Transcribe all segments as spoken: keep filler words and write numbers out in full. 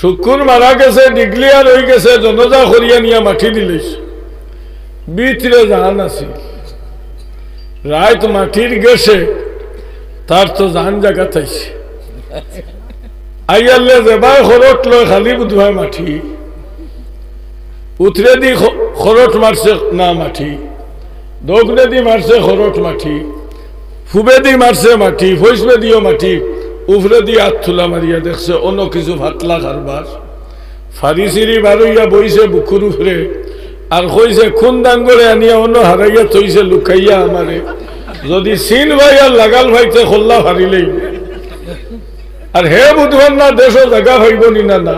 শুক্কুর মারা গেছে, declare অইগেছে, জনাজা করিয়া নিয়া মাটি দিলাইছে। ভিতরে জান আছিল। রাইত মাটির গ্যাসে তার তো জান জাগাত আইছে। আইয়ারলে যেবায় খরট লয়, খালি বুধবায় মাটি। উতরেদি খ-, খরট মারছে না মাটি, দক্ষিণেদি মারছে খরট মাটি, পুবেদি মারছে মাটি, পশ্চিমেদিও মাটি, উপরেদি আত তুলা মারিয়া দেখছে অন্য কিছু ফাতলা কারবার। ফারি সিরি বারইয়া বইছে বুকুর উপরে, আর কইছে, "কোন দাঙ্গরে আনিয়া অন্য হারাইয়া থইছে লুকাইয়া আমারে, যদি চিন ভাই আর লাগাল ভাইতে খোল্লা ফারিলেই।" আর হে বুধবার না দেশো জাগা পাইব নি না, না।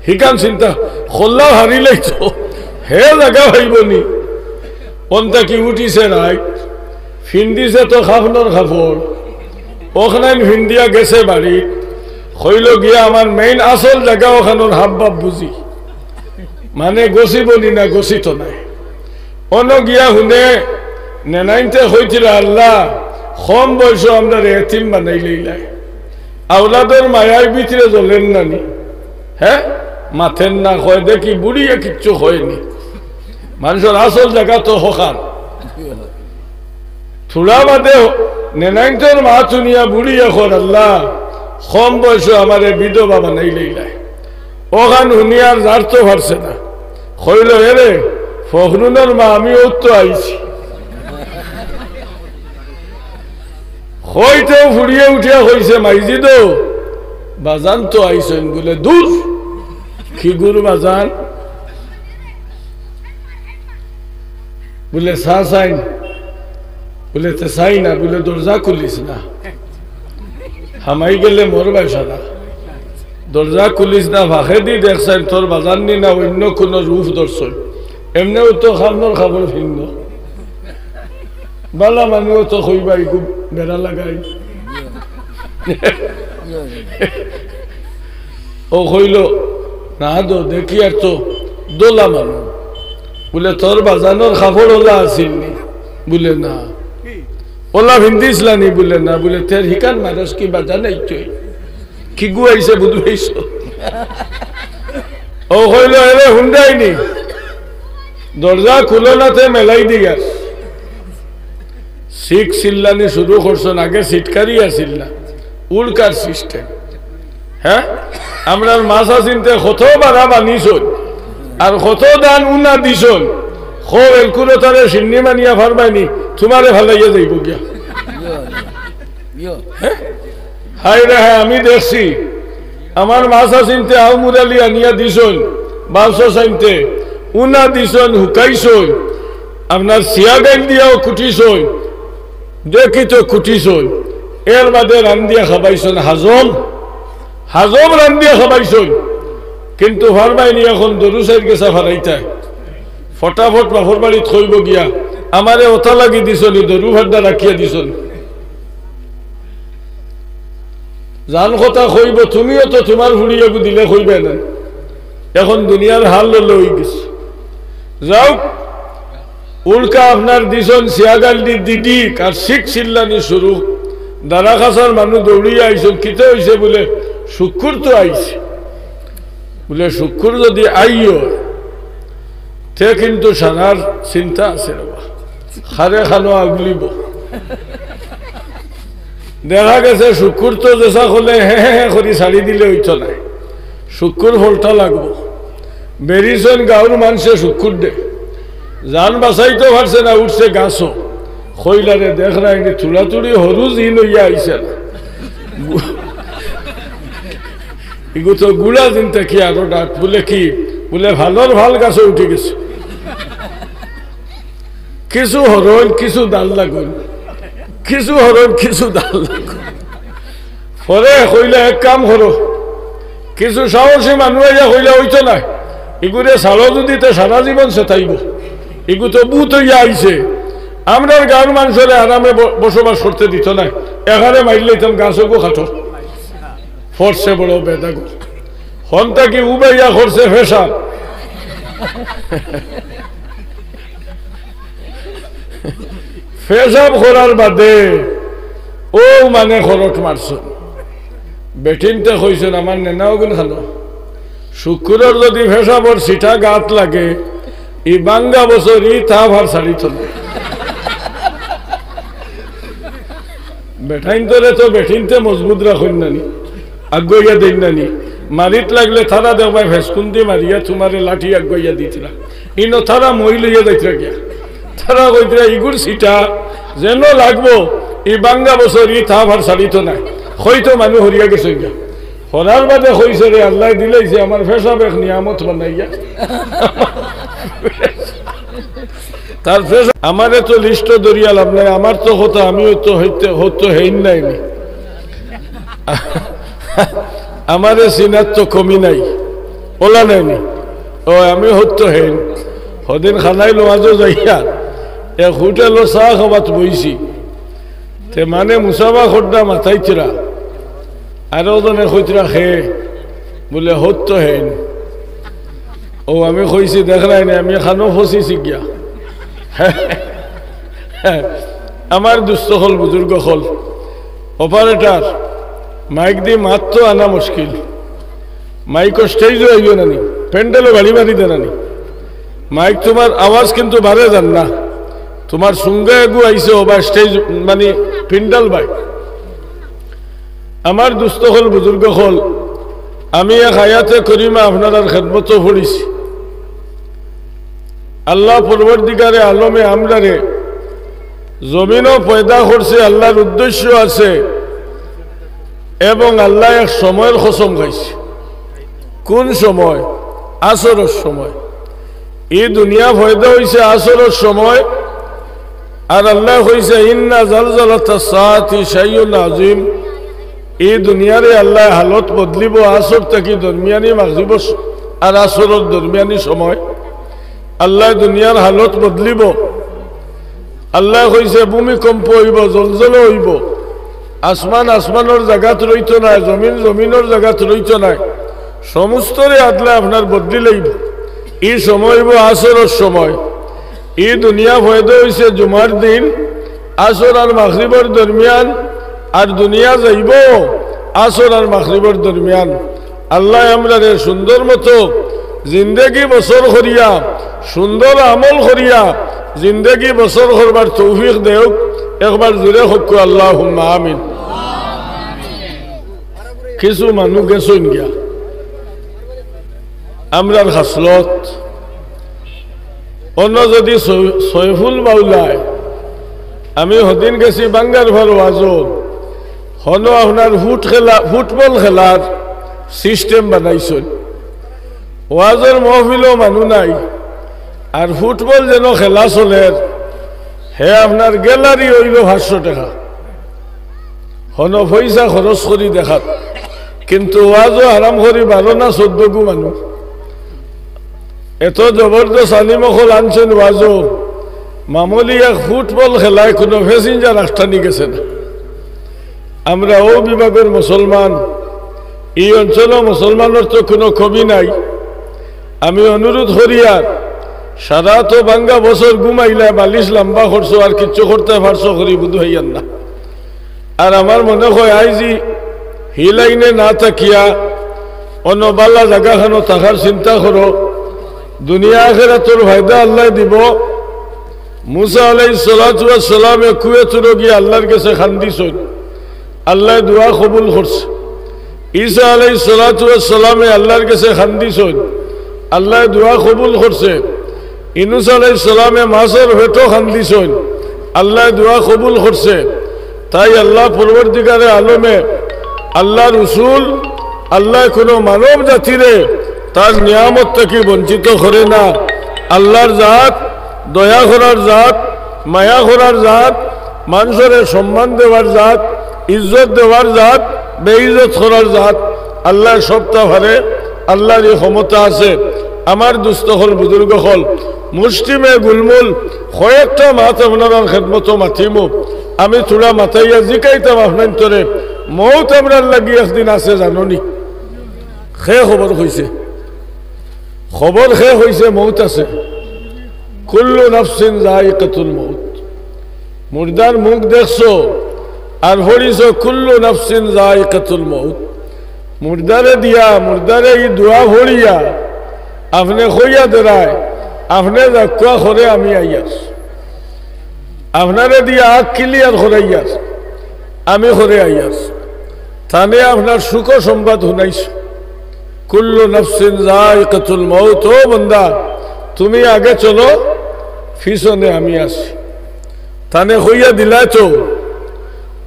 হিকান চিন্তা, খোল্লা হারিলেই তো, হে জাগা পাইব নি। অন্তা কি উঠিছে রাইত, ফিন্দিছে তো খাফনর খাফড়, অখনাইন ফিন্দিয়া গেছে বাড়ি, কইল গিয়া, "আমার main আসল জাগা অখানর হাবভাব বুঝি, মানে গছিব নি না, গছিত নাই।" অনো গিয়া হুনে, নেনাইন্তে কইতিলা, "আল্লাহ, কম বয়সো আমরারে এতিম বানাইলাইলায়।" আওলাদর মায়ায় ভিতরে জ্বলের না নি? হে? মাতের না, কয় দেখি বুড়িয়ে কিচ্ছু কয়নি। মানষর আসল জাগা তো হখান। থুড়া বাদে নেনাইন্তর মা তুনিয়া বুড়িয়ে কর, "আল্লাহ, কম বয়সো আমারে বিধবা বানাইলাইলায়।" অখান হুনিয়া আর যার তো পারছে না। কইল, "এরে, ফখরুলর মা, আমি অউ তো আইছি।" কইতেউ ফুড়িয়ে উঠিয়া কইছে, "মাইজিদো, বাজান তো আইছইন।" বুলে, "দূর, কিগুর বাজান?" বুলে, "চা চাইন?" বুলে, "তে চাই না।" বুলে, "দরজা খুলিস না, হামাই গেলে মরবায় সারা। দরজা খুলিস না, ফাঁকেদি দেখছইন তোর বাজান নি না অইন্য কুনু রূপ ধরছইন। এমনেউ তো খাফনর খাফড় ফিন্দ।" বালা মানুষ তো কইবা, "ইগু বেড়া লাগাই।" অউ কইল, "না দো, দেখি আর তো দোলা মানুষ।" বুলে, "তোর বাজানর খাফড় অলা আছিল নি?" বুলে, "না।" "অলা ফিন্দিছলা নি?" বুলে, "না।" বুলে, "তের হিকান মানুষ কি বাজান আইছে? কিগু আইছে বুধ পাইছো?" অউ কইল, "এরে হুন্ডাই নি, দরজা খুলো না তে মেলাই দিয়ার।" শিখ চিল্লানি শুরু করছইন, আগে সিটকারি আছিল না, উল্কার system। হে, আমরার মাছ আছিনতে কত বাড়া বানিছইন, আর কত দান উনা দিছইন। খো এলকুরতারে সিন্নি মানিয়া ফারবায়নি, তুমারে ফালাইয়া যাইব গিয়া। হে? হায় রে হায়, আমি দেখছি, আমার মাছ আছিনতে আউ মুরালি আনিয়া দিছইন, বাউসা চাইনতে উনা দিছইন, হুকাইছইন, আপনার সিয়াগাইল দিয়াও কুটিছইন, দেখি তো কুটিছইন, এর বাদে রান্দিয়া খাবাইছইন, হাজম, হাজম রান্দিয়া খাবাইছইন, কিন্তু ফারবায়নি অখন দরু চাইর গেছা ফারাইতায়। ফটাফট বাফর বাড়িত কইব গিয়া, "আমারে অতা লাগি দিছইন নি, দরু ফাড্ডা রাখিয়া দিছইন নি।" জান কথা কইব, তুমিও তো তুমার ফুড়িয়েগু দিলে কইবে না। অখন দুনিয়ার হাল লইলে অইগেছে। যাউক, উল্কা আপনার দিছইন সিয়াগাইল দি দিদিক আর শিখ চিল্লানি শুরু। দারাখাছার মানুষ দৌড়িয়া আইছইন, "কিতা অইছে?" বুলে, "শুক্কুর তো আইছে।" বুলে, "শুক্কুর যদি আইও, তে কিন্তু সারার চিন্তা আছে রে বা। খারে খানো আগুলিব।" দেখা গেছে শুক্কুর তো যেছা কইলে হে হে হে করি ছাড়ি দিলে অইতো নায়। শুক্কুর ফলটা লাগবো। বেরিছইন গাউর মানষে শুক্কুর দে। জান বাঁচাইতো পারছে না, উঠছে গাছো। কইলারে দেখরায়নি, থুড়াথুড়ি হরু জিন অইয়া আইছে না। ইগু তো গুড়া জিন থাকি আরো ডাট। বুলে, "কি?" বুলে, "ভালর ভাল গাছো উঠি গেছে।" কিছু হরইন, কিছু দাল লাগইন, কিছু হরইন, কিছু দাল লাগইন। পরে কইলা, "এক কাম করো, কিছু সাহসী মানুষ আইয়া কইলা, 'অইতো নায়, ইগুরে ছাড়ো যদি তে সারা জীবন সেতাইব, ইগু তো ভূত অইয়া আইছে, আমরার গাউর মানষরে আরামে ব-, বসবাস করতে দিতো নায়, এখানে মাইরলে ইতাম গাছগু কাটো।'" পড়ছে বড় বেদাগু। হন থাকি উবাইয়া করছে পেশাব। পেশাব করার বাদে অউ মানে খরট মারছইন। বেটিন্তে কইছইন, "আমার নেনা অগুন খানো।" শুক্কুরর যদি পেশাবর ছিটা গাত লাগে, ই বাঙ্গা বছর ই তাপ আর ছাড়িত না। বেটাইন্তরে তো বেটিন্তে মজবুত রাখইন না নি, আগুয়াইয়া দেইন না নি। মারিত লাগলে তারা দেখবায় ফেসকুন্দি মারিয়া তুমারে লাঠি আগুয়াইয়া দিতরা। ইনো তারা মই লইয়া যাইতরা গিয়া। তারা কইতরা, "ইগুর ছিটা যেন লাগবো, ই বাঙ্গা বছর ই তাপ আর ছাড়িত নায়।" কইতো মানুষ হরিয়া গেছে গিয়া। হরার বাদে কইছে, "রে আল্লায় দিলাইছে আমার পেশাব এক নিয়ামত বানাইয়া।" তার পেশাব, আমারে তো লিস্টো ধরিয়া লাভ নাই, আমার তো কথা, আমিও তো হইতে, হতো হেইন নাইনি। আমারে চিনার তো কমি নাই, ওলা নাইনি। ও, আমি হতো হেইন। হদিন খানাইল ওয়াজো যাইয়া এক হোটেলো চা খাবাত বইছি। তে মানে মুসাফা খোরদা মাতাইতরা, আরো জনে কইতরা, "হে," বুলে, "হতো হেইন।" ও আমি কইছি, "দেখরায় নি, আমি খানো ফসিছি গিয়া।" আমার দুস্ত অকল, বুজুর্গ অকল, অপারেটর, মাইক দি মাত তো আনা মুশকিল। মাইক স্টেজো আইও না নি, প্যান্ডেলো বাড়ি মারি দে না নি। মাইক তুমার আওয়াজ কিন্তু বারে যার না। তুমার সুঙ্গা এগু আইছে ও বা স্টেজ, মানে, প্যান্ডেল বায়। আমার দুস্ত অকল, বুজুর্গ অকল, আমি এক আয়াতে করিমা আপনারার খেদমতো পড়ছি। আল্লাহ পরওয়ারদিগারে আলমে আমরারে জমিনো পয়দা করছে, আল্লাহর উদ্দেশ্য আছে, এবং আল্লাহ এক সময়র কসম খাইছে। কোন সময়? আসরর সময়। ই দুনিয়া পয়দা হইছে আসরর সময়। আর আল্লাহ কইছে, "ইন্না জালজালাতাস সাআতি শাইউন আযীম।" ই দুনিয়ারে আল্লাহ হালত বদলিব আসর থাকি দরমিয়ানি মাগরিবর স-, আর আসরর দরমিয়ানি সময়। আল্লাহ দুনিয়ার হালত বদলিব। আল্লাহ কইছে, "ভূমিকম্প হইব, জলজলা হইব, আসমান আসমানর জাগাত রইতো নায়, জমিন জমিনর জাগাত রইতো নায়, সমস্তরে আদলা আপনার বদলি লইব।" ই সময় হইব আসরর সময়। ই দুনিয়া পয়দা হইছে জুমার দিন, আসর আর মাগরিবর দরমিয়ান, আর দুনিয়া যাইব আসর আর মাগরিবর দরমিয়ান। আল্লাহ আমরারে সুন্দর মতো জিন্দেগি বসর করিয়া, সুন্দর আমল করিয়া জিন্দেগি বসর করবার তৌফিক দেউক। একবার জুরে কউক্কা, আল্লাহুম্মা আমিন। কিছু মানুষ গেছইন গিয়া, আমরার খাসলত। অন্য যদি সৈ-, সৈফুল মাওলায়, আমি হদিন গেছি বাঙ্গারফার ওয়াজো, হনো আপনার ফুট খেলা, ফুটবল খেলার সিস্টেম বানাইছইন। ওয়াজর মহফিলো মানুষ নাই, আর ফুটবল যেন খেলা চলের, হে আপনার গ্যালারি অইল পাঁচশো টেকা। হনো পয়সা খরচ করি দেখাত, কিন্তু ওয়াজো আরাম করি বারো না চৌদ্দ গু মানুষ। এত জবরদস্ত আলিম অকল আনছইন ওয়াজো, মামুলি এক ফুটবল খেলায় কুনু প্যাসেঞ্জার আটকানি গেছে না। আমরা অউ বিভাগর মুসলমান, ই অঞ্চলো মুসলমানর তো কুনু কমি নাই। আমি অনুরোধ করিয়ার, সারা তো বাঙ্গা বছর ঘুমাইলা, বালিশ লম্বা করছো, আর কিচ্ছু করতে পারছো করি বুধ হইয়ার না। আর আমার মনে হয় আইজি হি লাইনে না থাকিয়া অন্য বালা জাগা খানো থাকার চিন্তা করো, দুনিয়া আখেরাতর ফায়দা আল্লাহ দিব। মুসা আলাইহিস সালাতু ওয়াস সালামে কুয়ে তুরো গিয়া আল্লাহর গেছে কান্দিছইন, আল্লাহ দোয়া কবুল করছে। ঈসা আলাইহিস সালাতু ওয়াস সালামে আল্লাহর গেছে কান্দিছইন, আল্লাহ দোয়া কবুল করছে। ইউনুস আলাইহিস সালামে মাছর পেটো কান্দিছইন, আল্লাহ দোয়া কবুল করছে। তাই আল্লাহ পরওয়ারদিগারে আলমে, আল্লাহর রসুল, আল্লাহ কোনো মানব জাতিরে তার নিয়ামত থাকি বঞ্চিত করে না। আল্লাহর জাত, দয়া করার জাত, মায়া করার জাত, মানষরে সম্মান দেওয়ার জাত, ইজ্জত দেওয়ার জাত, বেইজ্জত করার জাত। আল্লাহ সবটা পারে, আল্লাহর এই ক্ষমতা আছে। আমার দুস্ত অকল, বুজুর্গ অকল, মুষ্টিমে গুলমুল কয়েকটা মাত আপনারার খেদমতো মাতিমু। আমি থুড়া মাতাইয়া জিকাইতাম আপনাইন্তরে, মউত আমরার লাগি একদিন আছে জানো নি? কে খবর কইছে? খবর কে কইছে মউত আছে? কুল্লু নাফসিন যায়িকাতুল মউত। মুর্দার মুখ দেখছো আর পড়িছো কুল্লু নাফসিন যায়িকাতুল মউত। মুর্দারে দিয়া, মুর্দারে ই দোয়া পড়িয়া আপনে কইয়া দেরায়, আপনে যাউক্কা, ঘরে আমি আইয়ার। আপনারে দিয়া আগ clear করাইয়ার, আমি ঘরে আইয়ার। তানে আপনার সুখ সংবাদ হুনাইছো। কুল্লু নাফসিন যায়িকাতুল মাউত, ও বন্দা, তুমি আগে চলো, পিছনে আমি আছি। তানে কইয়া দিলায় তো,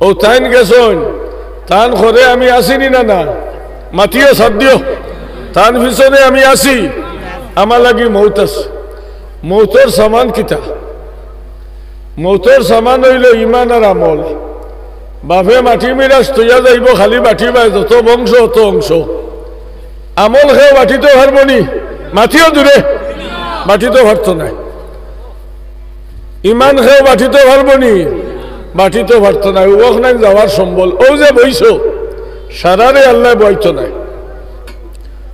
অউ তাইন গেছইন, তান ঘরে আমি আছি নি না, না? মাতিও, সাথ দিও। তান পিছনে আমি আছি, আমার লাগি মউত আছে। মউতর সামান কিতা? মউতর সামান অইলো ইমান আর আমল। বাফে মাটি মিরাস থইয়া যাইবো, খালি বাটিবায় যত বংশ অত অংশ। আমল কেউ বাটিতো পারবো নি? মাতিও জুরে, বাটিতো পারতো নায়। ইমান কেউ বাটিতো পারবো নি? বাটিতো পারতো নায়। অউ অখনাইন যাওয়ার সম্বল। অউ যে বইছো, সারারে আল্লায় বওয়াইতো নায়।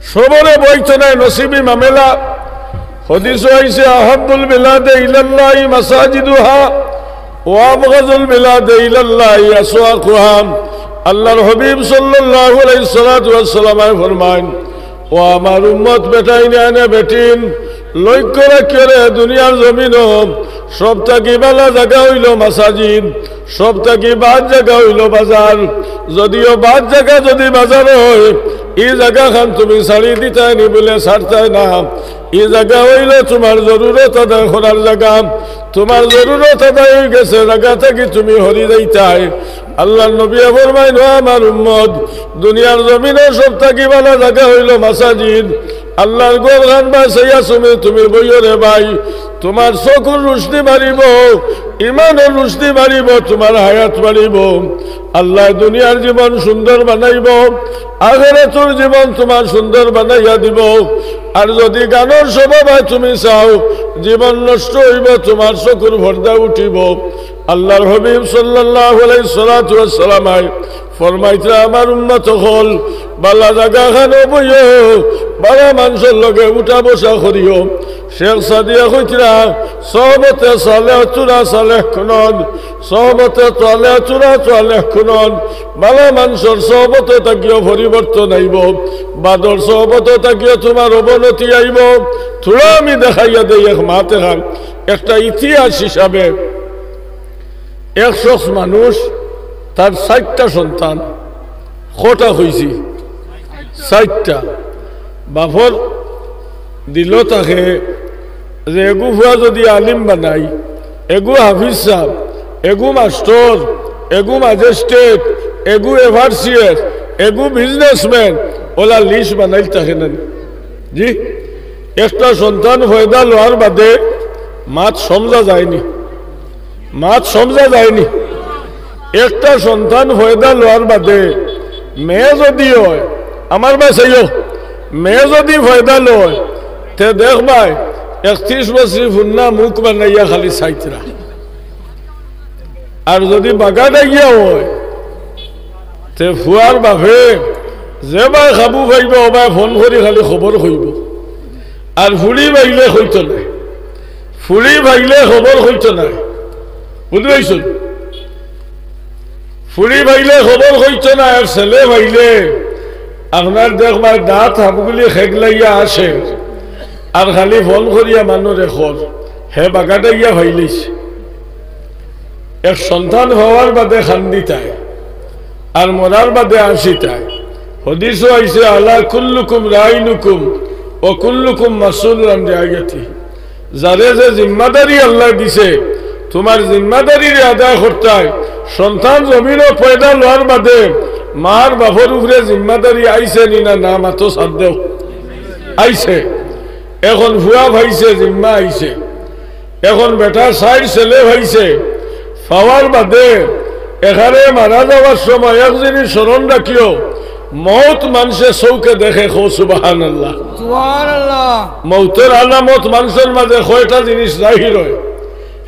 সবরে বওয়াইতো নায়, নসিবি মামেলা। হাদিসো আইছে, "আহাব্বুল বিলাদে ইলাল্লাহি মাসাজিদুহা, ওয়া আবগাযুল বিলাদে ইলাল্লাহি আসওয়াকুহা।" আল্লাহর হাবিব সাল্লাল্লাহু আলাইহি সাল্লাতু ওয়াস সালামে ফরমাইন, "ও আমার উম্মত বেটাইন আনে বেটিন, লক্ষ্য রাখিও রে, দুনিয়ার জমিনো সব থাকি ভালা জাগা অইলো মাসাজিদ, সব থাকি বাদ জাগা অইলো বাজার। যদিও বাদ জাগা যদি বাজার অয়, ই জাগাখান তুমি ছাড়ি দিতায় নি বুলে ছাড়তায় না। ই জাগা অইলো তুমার জরুরত আদায় করার জাগা। তুমার জরুরত আদায় অইগেছে, জাগা থাকি তুমি হরি যাইতায়।" আল্লাহর নবীয়ে ফরমাইন, "ও আমার উম্মত, দুনিয়ার জমিনো সব থাকি ভালা জাগা অইলো মাসাজিদ। আল্লাহর ঘরখান বায় চাইয়া তুমি, তুমি বইও রে ভাই, তুমার চকুর রুশনি বাড়িবো, ইমানর রুশনি বাড়িবো, তুমার হায়াত বাড়িবো। আল্লায় দুনিয়ার জীবন সুন্দর বানাইবো, আখিরাতর জীবন তুমার সুন্দর বানাইয়া দিবো। আর যদি গানর স্বভাব অয় তুমি চাও, জীবন নষ্ট অইবো, তুমার চকুর পর্দা উঠিবো।" আল্লাহর হাবিব সাল্লাল্লাহু আলাইহি সাল্লাতু ওয়াস সালামে ফরমাইতরা, "আমার উম্মত অকল, ভালা জাগাখানো বইও, ভালা মানষর লগে উঠা বসা করিও।" শেখ সাদিয়ে কইতরা, "সহবতে সালেহ তুরা সালেহ কুনন, সহবতে সালেহ তুরা সালেহ কুনন।" ভালা মানষর সহবতো থাকিও পরিবর্তন আইবো, বাদর সহবতো থাকিও তুমার অবনতি আইবো। থুড়া আমি দেখাইয়া দেই এক মাত এখান, একটা ইতিহাস হিসাবে। এক শখস মানুষ, তার চাইরটা সন্তান, কটা কইছি? চাইরটা। বাপর দিলো থাকে যে এগু ফুয়া যদি আলিম বানাই, এগু হাফিজ সাব, এগু মাস্টর, এগু ম্যাজিস্ট্রেট, এগু এফআরসিএস, এগু বিজনেসম্যান, অলা লিস্ট বানাইল থাকে না নি? জি, একটা সন্তান পয়দা লওয়ার বাদে মাত সমঝা যায়নি, মাত সমঝা যায়নি। একটা সন্তান পয়দা লওয়ার বাদে মেয়ে যদি অয়, আমার বায় চাইও, মেয়ে যদি পয়দা লয়, তে দেখবায় একত্রিশ বছরি ফুন্না মুখ বানাইয়া খালি চাইতরা। আর যদি বাগাডাইয়া অয়, তে ফুয়ার বাপে যেবায় কাবু পাইবো, অবায় ফোন করি খালি খবর কইবো। আর ফুড়ি পাইলে কইতো নায়, ফুড়ি পাইলে খবর কইতো নায়, বুঝি পাইছইন? ফুড়ি পাইলে খবর কইতো নায়, আর ছেলে পাইলে আপনার দেখবায় দাঁত হাবগুলি খেগলাইয়া আসে, আর খালি ফোন করিয়া মানষরে কর, হে বাগাডাইয়া পাইলিছে। এক সন্তান পাওয়ার বাদে কান্দিতায়, আর মরার বাদে হাসিতায়। হাদিসো আইছে, "আলা কুল্লুকুম রাইনুকুম ওয়া কুল্লুকুম মাসউলুন আন রাইয়াতিহি।" যারে যে জিম্মাদারি আল্লায় দিছে, তুমার জিম্মাদারিরে আদায় করতায়। সন্তান জমিনো পয়দা লওয়ার বাদে মার বাপর উপরে জিম্মাদারি আইছে নি না, না মাতো সাথ দেও, আইছে। এখন ফুয়া পাইছে, জিম্মা আইছে। এখন বেটা চাইর ছেলে পাইছে, পাওয়ার বাদে এখানে মারা যাওয়ার সময় এক জিনিস স্মরণ রাখিও, মউত মানষে চউখে দেখে, কও সুবহানাল্লাহ। সুবহানাল্লাহ। মউতর আলামত মানষর মাঝে কয়টা জিনিস জাহির অয়,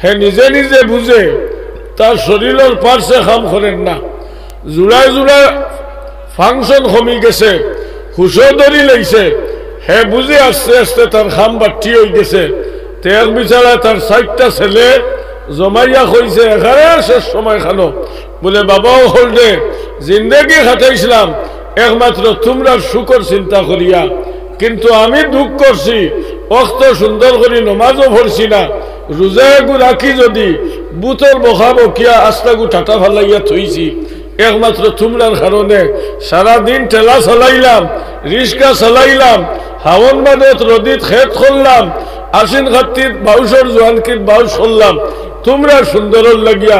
হে নিজে নিজে বুঝে, তার শরীরর পার্টসে কাম করের না, জুড়ায় জুড়ায় ফাংশন কমি গেছে, হুশও ধরি লাইছে, হে বুঝে আস্তে আস্তে তার কাম বাট্টি অইগেছে। তে এক বিচারা তার চাইরটা ছেলে জমাইয়া কইছে, এখানে শেষ সময় খানো, বুলে, "বাবা অকলরে জিন্দেগি কাটাইছলাম, একমাত্র তুমরার সুখর চিন্তা করিয়া। কিন্তু আমি দুখ করছি, অখত সুন্দর করি নমাজও পড়ছি না, রোজা এগু রাখি যদি বুতর বকা বকিয়া আস্তাগু টাটা ফালাইয়া থইছি। একমাত্র তুমরার কারণে সারাদিন ঠেলা চালাইলাম, রিক্সা চালাইলাম, হাওন বাদত রদিত খেত করলাম, আশ্বিন কার্তিক বাউশর জোয়ানকিত বাউশ করলাম। তুমরা সুন্দরর লাগিয়া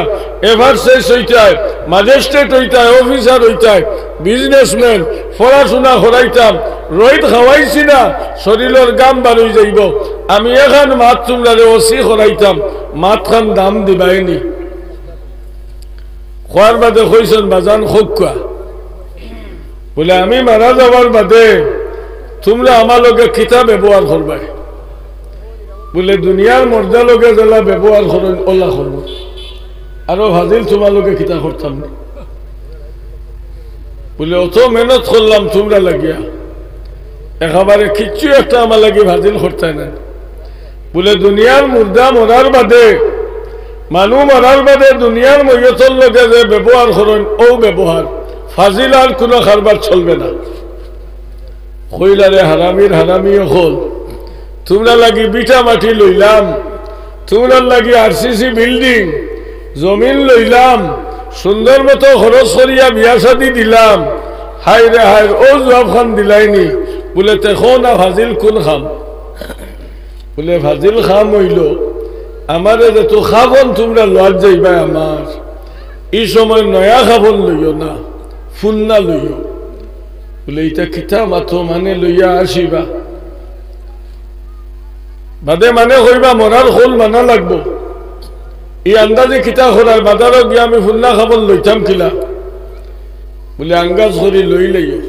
এফআরসিএস অইতায়, ম্যাজিস্ট্রেট অইতায়, অফিসার অইতায়, বিজনেসম্যান, পড়াশুনা করাইতাম, রইদ খাওয়াইছি না, শরীলর গাম বারই যাইবো। আমি এখান মাত তুমরারে ওসি করাইতাম, মাতখান দাম দিবায়নি। কওয়ার বাদে কইছইন, বাজান কউক্কা। বুলে, আমি মারা যাওয়ার বাদে তুমরা আমার লগে কিতা ব্যবহার করবায়? বুলে, দুনিয়ার মর্দা লগে যেলা ব্যবহার করইন, ওলা করমু। আরো ফাজিল তুমার লগে কিতা করতাম নি? বুলে, অত মেহনত করলাম তুমরা লাগিয়া, একেবারে কিচ্ছু একটা আমার লাগি ফাজিল করতায় না। বুলে, দুনিয়ার মুর্দা মরার বাদে, মানু মরার বাদে দুনিয়ার মইয়তর লগে যে ব্যবহার করইন, অউ ব্যবহার, ফাজিল আর কুনু কারবার চলবে না। কইলা, রে হারামির হারামি অকল, তুমরার লাগি ভিটা মাটি লইলাম, তুমরার লাগি আরসিসি বিল্ডিং, জমিন লইলাম, সুন্দর মতো খরচ করিয়া বিয়া শাদি দিলাম। হায় রে হায়, অউ জুয়াবখান দিলায়নি। বুলে, তে কও না ফাজিল কুন কাম? বুলে, ফাজিল কাম অইলো, আমারে যেতো কাফন তুমরা লওয়াত যাইবায় আমার, ই সময় নয়া কাফন লইও না, পুরনা লইও। বুলে, ইতা কিতা মাতো, মানে লইয়া আসিবা। বাদে মানে কইবা, মরার কউল মানা লাগবো। ই আন্দাজি কিতা করায়, বাজারো গিয়া আমি পুরনা কাফন লইতাম কিলা? বুলে, আন্দাজ করি লইলাইও।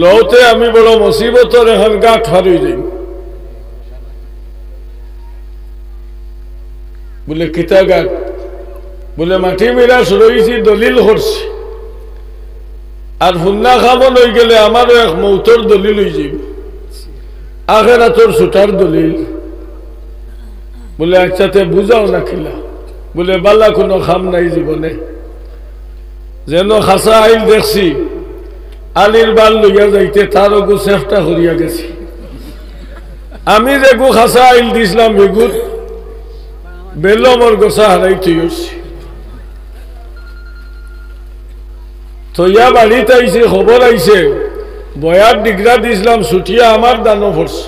লওতে আমি বড় মুসিবতর এখান গাট পার অই যাইমু। বুলে, কিতা গাট? বুলে, মাটি মিরাস রইছি, দলিল করছি। আর পুরনা কাফন অইগেলে আমারও এক মউতর দলিল অইযাইবো, আখেরাতর ছুটার দলিল। বুলে, আইচ্ছা, তে বুঝাও না কিলা? বুলে, বালা কুনু কাম নাই জীবনে। যেন কাঁচা আইল দেখছি, আলির বাল লইয়া যাইতে তার অগু চেষ্টা করিয়া গেছি। আমি যেগু কাঁচা আইল দিছলাম, বেগুত বেলমর গছা হারাই থইছি। থইয়া বাড়িত আইছি, খবর আইছে, বয়ার ডিগরা দিছলাম, ছুটিয়া আমার দানো পড়ছে।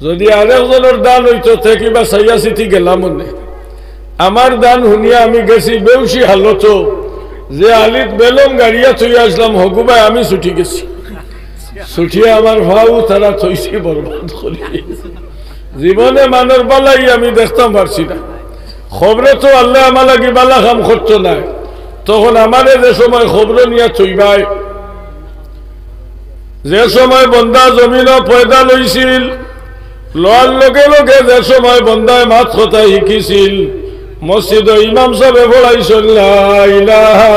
যদি আরেকজনর দান অইতো, তে কিবা চাইয়া চিতি গেলাম অনে। আমার দান হুনিয়া আমি গেছি বেউসি হালতো, যে আলিত বেলম গাড়িয়া থইয়া আসলাম, হগুবায় আমি ছুটি গেছি। ছুটিয়া আমার ফাউ তারা থইছি বরবাদ করি। জীবনে মানর বালাই আমি দেখতাম পারছি না। খবরে তো আল্লায় আমার লাগি বালা কাম করতো নায়। তখন আমারে যে সময় খবরে নিয়া থইবায়, যে সময় বন্দা জমিনো পয়দা লইছিল, লওয়ার লগে লগে যে সময় বন্দায় মাত কথা শিকিছিল, মসজিদো ইমাম সাবে পড়াইছইন, লা ইলাহা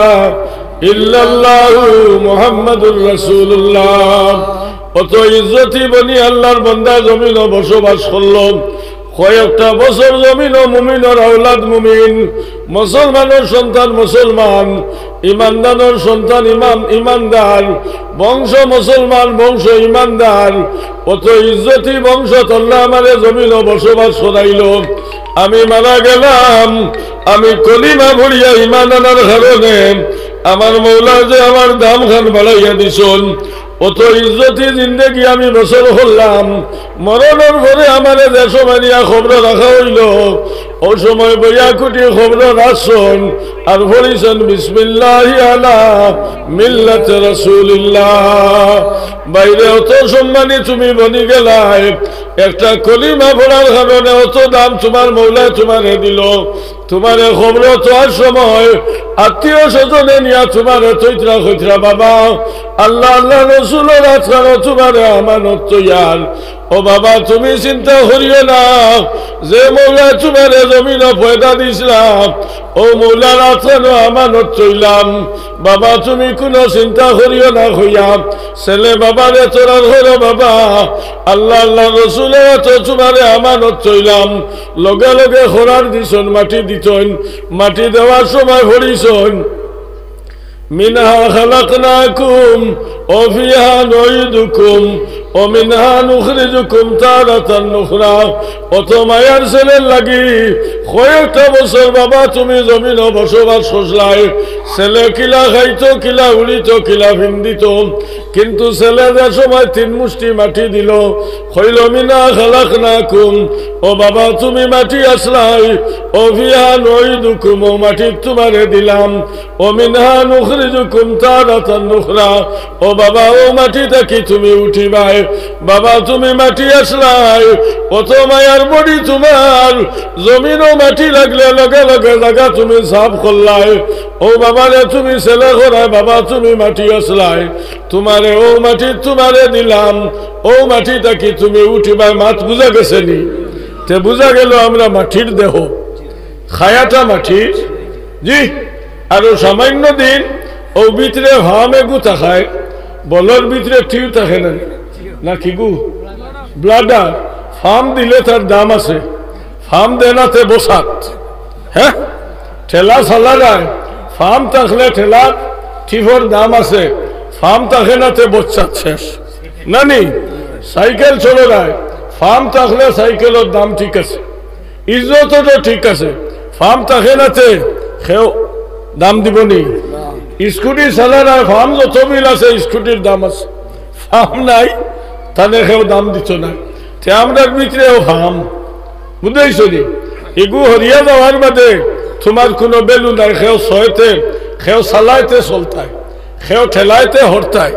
ইল্লাল্লাহু মুহাম্মাদুর রাসূলুল্লাহ। অত ইজ্জতি বনি আল্লাহর বন্দা জমিনো বসবাস করলো। কয়েকটা বছর জমিনো মুমিনর আওলাদ মুমিন, মুসলমানর সন্তান মুসলমান, ইমানদারর সন্তান ইমান, ইমানদার, বংশ মুসলমান, বংশ ইমানদার। অত ইজ্জতি বংশত আল্লায় আমারে জমিনো বসবাস করাইলো। আমি মারা গেলাম, আমি কলিমা পড়িয়া ইমান আনার কারণে আমার মৌলায় যে আমার দামখান বাড়াইয়া দিছইন। অত ইজ্জতি জিন্দেগি আমি বসর করলাম, মরণর পরে আমারে যে সময় নিয়া খবরো রাখা অইলো, অউ সময় বইয়া কুটি খবরো রাখছইন আর পড়িছইন, বিসমিল্লাহি আলা মিল্লাতি রাসূলিল্লাহ। ভাইরে, অত সম্মানী তুমি বনি গেলায়, একটা কলিমা পড়ার কারণে অত দাম তুমার মৌলায় তুমারে দিলো। তুমারে খবরো থওয়ার সময় আত্মীয় স্বজনে নিয়া তুমারে থইতরা কইতরা, বাবা, আল্লাহ, আল্লাহর রসুলর আতখানো তুমারে আমানত থইয়ার। ও বাবা, তুমি চিন্তা করিও না, যে মৌলায় তুমারে জমিনো পয়দা দিছলা, অউ মৌলার আতখানো আমানত থইলাম। বাবা, তুমি কুনু চিন্তা করিও না কইয়া ছেলে বাবারে তোরার করো, বাবা, আল্লাহ, আল্লাহর রসুলর আতো তুমারে আমানত থইলাম। লগে লগে খরার দিছইন, মাটি দিছইন, মাটি দেওয়ার সময় পড়িছইন, منها خلقناكم وفيها نعيدكم ومنها نخرجكم تارة أخرى। অত মায়ার ছেলের লাগি কয়েকটা বছর বাবা তুমি জমিনো বসবাস করছলায়। ছেলে কিলা খাইতো, কিলা উড়িতো, কিলা ফিন্দিতো, কিন্তু ছেলে যে সময় তিন মুষ্টি মাটি দিলো, কইলো, منها خلقناكم, ও বাবা তুমি মাটি আছলায়, وفيها نعيدكم, ও মাটিত তুমারে দিলাম, ومنها نخرجكم تارة أخرى, ও বাবা অউ মাটি থাকি তুমি উঠিবায়। বাবা তুমি মাটি আছলায়, অত মায়ার body তুমার, জমিনো মাটি লাগলে লগে লগে জাগা তুমি সাফ করলায়। ও বাবারে তুমি ছেলে করায়, বাবা তুমি মাটি আছলায়, তুমারে অউ মাটিত তুমারে দিলাম, অউ মাটি থাকি তুমি উঠিবায়। মাত বুঝা গেছে নি? তে বুঝা গেল আমরা মাটির দেহ, খায়াটা মাটির। জি, আরো সামান্য দিন অউ ভিতরে ফাম এগু থাকায়, বলর ভিতরে টিউ থাকে না, না কিগু? Bladder। ফাম দিলে তার দাম আছে, ফাম দেয় না তে বসাত। হ্যাঁ, ঠেলা চালারায়, ফাম থাকলে ঠেলার টিউবর দাম আছে, ফাম থাকে না তে বসাত শেষ। না নি? সাইকেল চড়েরায়, ফাম থাকলে সাইকেলর দাম ঠিক আছে, ইজ্জত তো ঠিক আছে, ফাম থাকে না তে কেউ দাম দিবো নি? স্কুটি চালারায়, ফাম যত বিল আছে স্কুটির দাম আছে, ফাম নাই তানে কেউ দাম দিতো নায়। তে আমরার ভিতরেও ফাম, বুঝাইছো নি? এগু হরিয়া যাওয়ার বাদে তুমার কুনু value নাই। কেউ ছয়তে, কেউ চালাইতে চলতায়, কেউ ঠেলাইতে হরতায়,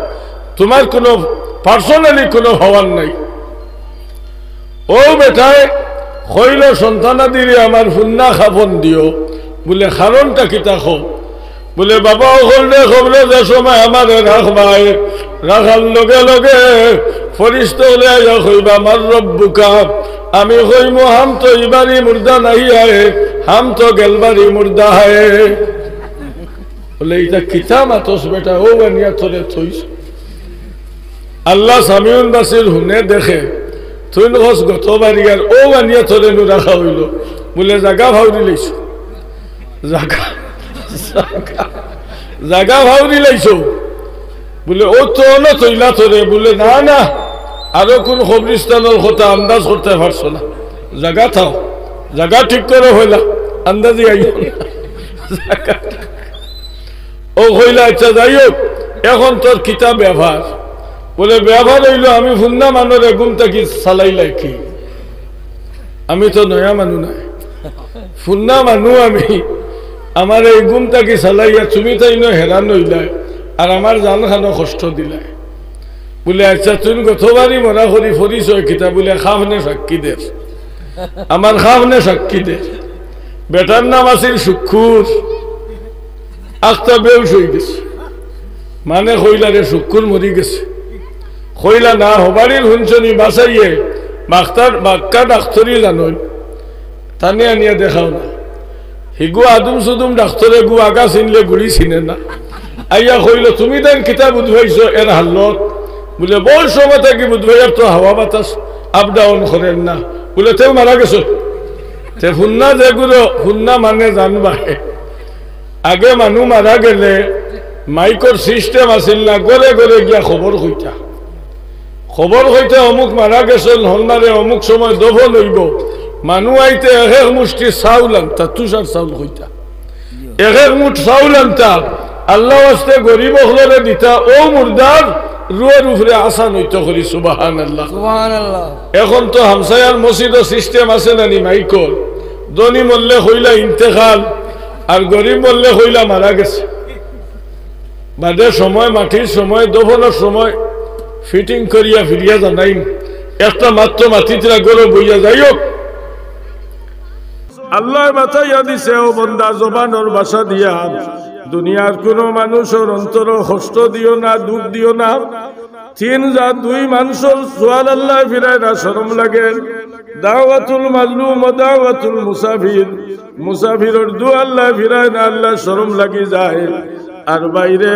তুমার কুনু personally কুনু হওয়ার নাই। অউ বেটায় কইলো, সন্তানাদিরে আমার ফুন্না কাফন দিও। বুলে, কারণটা কিতা কও? বুলে, বাবা অকলরে কবরো যে সময় আমারে রাখবায়, রাখার লগে লগে ফিরিস্তা অকলে আইয়া কইবা, من ربك? আমি কইমু, ہم تو ای باری مردہ نہیں ہے، ہم تو گل باری مردہ ہے। বুলে, ইটা কিতা মাতস বেটা, অউ আনিয়া তোরে থইছে। আল্লাহ সামিউন বাসির হুনে দেখে, তুইন কস গত বারি আর অউ আনিয়া তোরে নু রাখা অইলো। বুলে, জাগা ফাউরি লাইছো, জাগা, জাগা, জাগা ফাউরি লাইছো। বুলে, অউ তো অনো থইলা তোরে। বুলে, না না, আরো কুন কবরস্থানর কথা আন্দাজ করতায় পারছো না। জাগা থাও, জাগা ঠিক করো পয়লা, আন্দাজি আইও না। জাগা ঠিক অউ কইলা, আচ্ছা যাই হউক, এখন তোর কিতা ব্যাপার? বুলে, ব্যাপার অইলো আমি ফুন্না মানুরে ঘুম থাকি চালাইলাই কি? আমি তো নয়া মানু নায়, ফুন্না মানু আমি। আমারে এই ঘুম থাকি চালাইয়া তুমি তাইন হেরান অইলায়, আর আমার জানখানো কষ্ট দিলায়। বুলে, আচ্ছা তুইন গত বারি মরা করি পরিচয় কিতা? বুলে, কাফনে সাক্ষী দের, আমার কাফনে সাক্ষী দের। বেটার নাম আছিল শুক্কুর। আখতা বেহুশ অইগেছে। মানে কইলা রে, শুক্কুর মরি গেছে। কইলা না, হবাড়ির হুনছনি বাসাইয়ে, বাক্কা ডাক্তরি জানইন, তানে আনিয়া দেখাও না। হিগু আদুম সুদুম ডাক্তরে গু আগা চিনলে গুড়ি চিনে না। আইয়া কইলো, তুমি তাইন কিতা বুঝ পাইছো এর হালত? বুলে, বউত সময় থাকি বুঝ পাইয়ার তো হাওয়া বাতাস up down করের না। বুলে, তেউ মারা গেছে। তে ফুন্না যেগুলো, ফুন্না মানে জানবায়। আগে মানু মারা গেলে মাইকর system আছিল না, ঘরে ঘরে গিয়া খবর কইতা। খবর কইতা, অমুক মারা গেছইন, হন্নারে অমুক সময় দফন অইবো। মানু আইতে এক এক মুষ্টি চাউল আনতা, তুষার চাউল কইতা। এক এক মুঠ চাউল আনতা, আল্লার ওয়াস্তে গরিব অকলরে দিতা, অউ মুর্দার রুহর উপরে আসান অইতো করি, সুবহানাল্লাহ। সুবহানাল্লাহ। এখন তো হামসায়ার মসজিদো system আছে না নি মাইকর? ধনী মরলে কইলা ইন্তেকাল, আর গরিব মরলে কইলা মারা গেছে। বাদে সময়, মাটির সময়, দফনর সময় fitting করিয়া ফিরিয়া জানাইন। একটা মাত্র মাতিতরা ঘরো বইয়া যাই হউক। আল্লায় বাতাইয়া দিছে, ও বন্দা, জবানর ভাষা দিয়া দুনিয়ার কুনু মানুষর অন্তরো কষ্ট দিও না, দুখ দিও না। তিন জাত দুই মানষর সুয়াল আল্লায় ফিরায় না, শরম লাগে। দাওয়াতুল মাজলুম ও দাওয়াতুল মুসাফির। মুসাফিরর দোয়া আল্লায় ফিরায় না, আল্লায় শরম লাগি যায়। আর বাইরে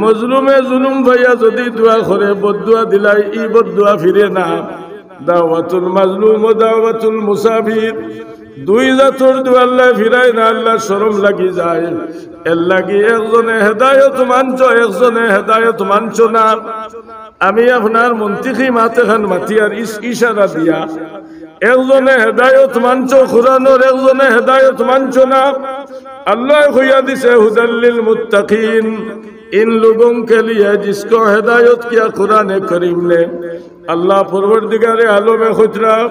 মজলুমে জুলুম পাইয়া যদি দোয়া করে, বদদোয়া দিলাই, ই বদদোয়া ফিরে না। দাওয়াতুল মাজলুম ও দাওয়াতুল মুসাফির। দুই জাতর দুয়াল্লায় ফিরাই না, আল্লাহ শরম লাগি যায়। এর লাগি একজনে হেদায়ত মানছো, একজনে হেদায়ত মানছো না। আমি আপনার মন্তিকি মাত এখান মাতিয়ার ইস-, ইশারা দিয়া। একজনে হেদায়ত মানছো কোরআনর, একজনে হেদায়ত মানছো না। আল্লায় কইয়া দিছে, "হুদাল্লিল মুত্তাকিন, ইন লোগোং কে লিয়ে জিসকো হেদায়ত কিয়া কুরআনে করিম নে।" আল্লাহ পরওয়ারদিগারে আলমে কইতরা,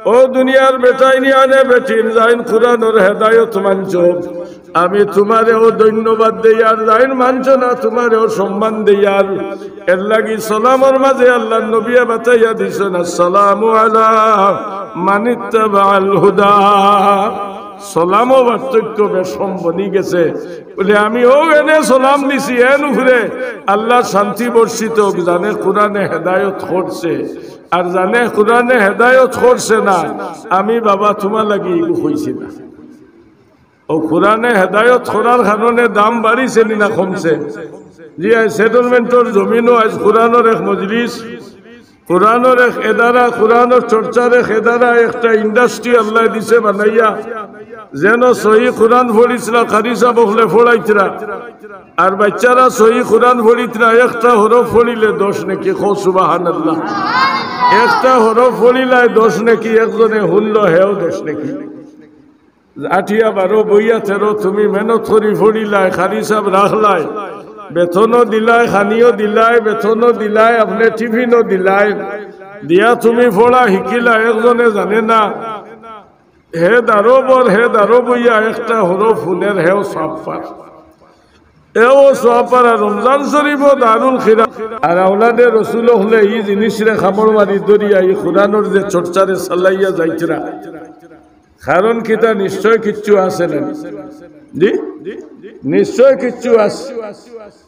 "ও দুনিয়ার বেটাইন আনে বেটিন, যাইন কোরআনর হেদায়ত মানছো, আমি তুমারেও ধন্যবাদ দেইয়ার, যাইন মানছো না তুমারেও সম্মান দেইয়ার।" এর লাগি সালামর মাঝে আল্লাহর নবীয়ে বাতাইয়া দিছইন, "আসসালামু আলা মানিত্তাবাআল হুদা।" সালামও পার্থক্য বেশ কম বনি গেছে। বলে, "আমি ও এনে সালাম দিছি, এন উপরে আল্লাহর শান্তি বর্ষিত হোক, যানে কোরআনে হেদায়ত করছে, আর যানে কোরআনে হেদায়ত করছে না, আমি বাবা তুমার লাগি ইগু কইছি না।" ও কোরআনে হেদায়ত করার কারণে দাম বাড়িছে নি না কমছে? জি, আইজ সেটেলমেন্টর জমিনও আইজ কোরআনর এক মজলিস, কোরআনর এক এদারা, কোরআনর চর্চার এক এদারা, একটা ইন্ডাস্ট্রি আল্লায় দিছে বানাইয়া, যেন সহি কোরআন পড়িতরা, কারি সাব অকলে পড়াইতরা। আর বাইচ্চারা সহি কোরআন পড়িতরা, একটা হরফ পড়িলে দশ নেকি, কও সুবহানাল্লাহ। একটা হরফ পড়িলায় দশ নেকি, একজনে হুনলো হেও দশ নেকি। আটিয়া বারো, বইয়া তেরো, তুমি মেহনত করি পড়িলায়, কারি সাব রাখলায়, বেতনও দিলায়, খানিও দিলায়, বেতনও দিলায়, আপনে টিফিনও দিলায়, দিয়া তুমি পড়া হিকিলায়, একজনে জানে না, হে দারো বর, হে দারো বইয়া একটা হরফ হুনের, হেও সওয়াব পার। এও সওয়াব পার। আর রমজান শরীফও দারুল খিরা। আর আওলাদে রসুল অকলে ই জিনিসরে কামড় মারি ধরিয়া ই কোরআনর যে চর্চারে চালাইয়া যাইতরা, কারণ কিতা, নিশ্চয় কিচ্ছু আছে না? জি, নিশ্চয় কিচ্ছু আছে।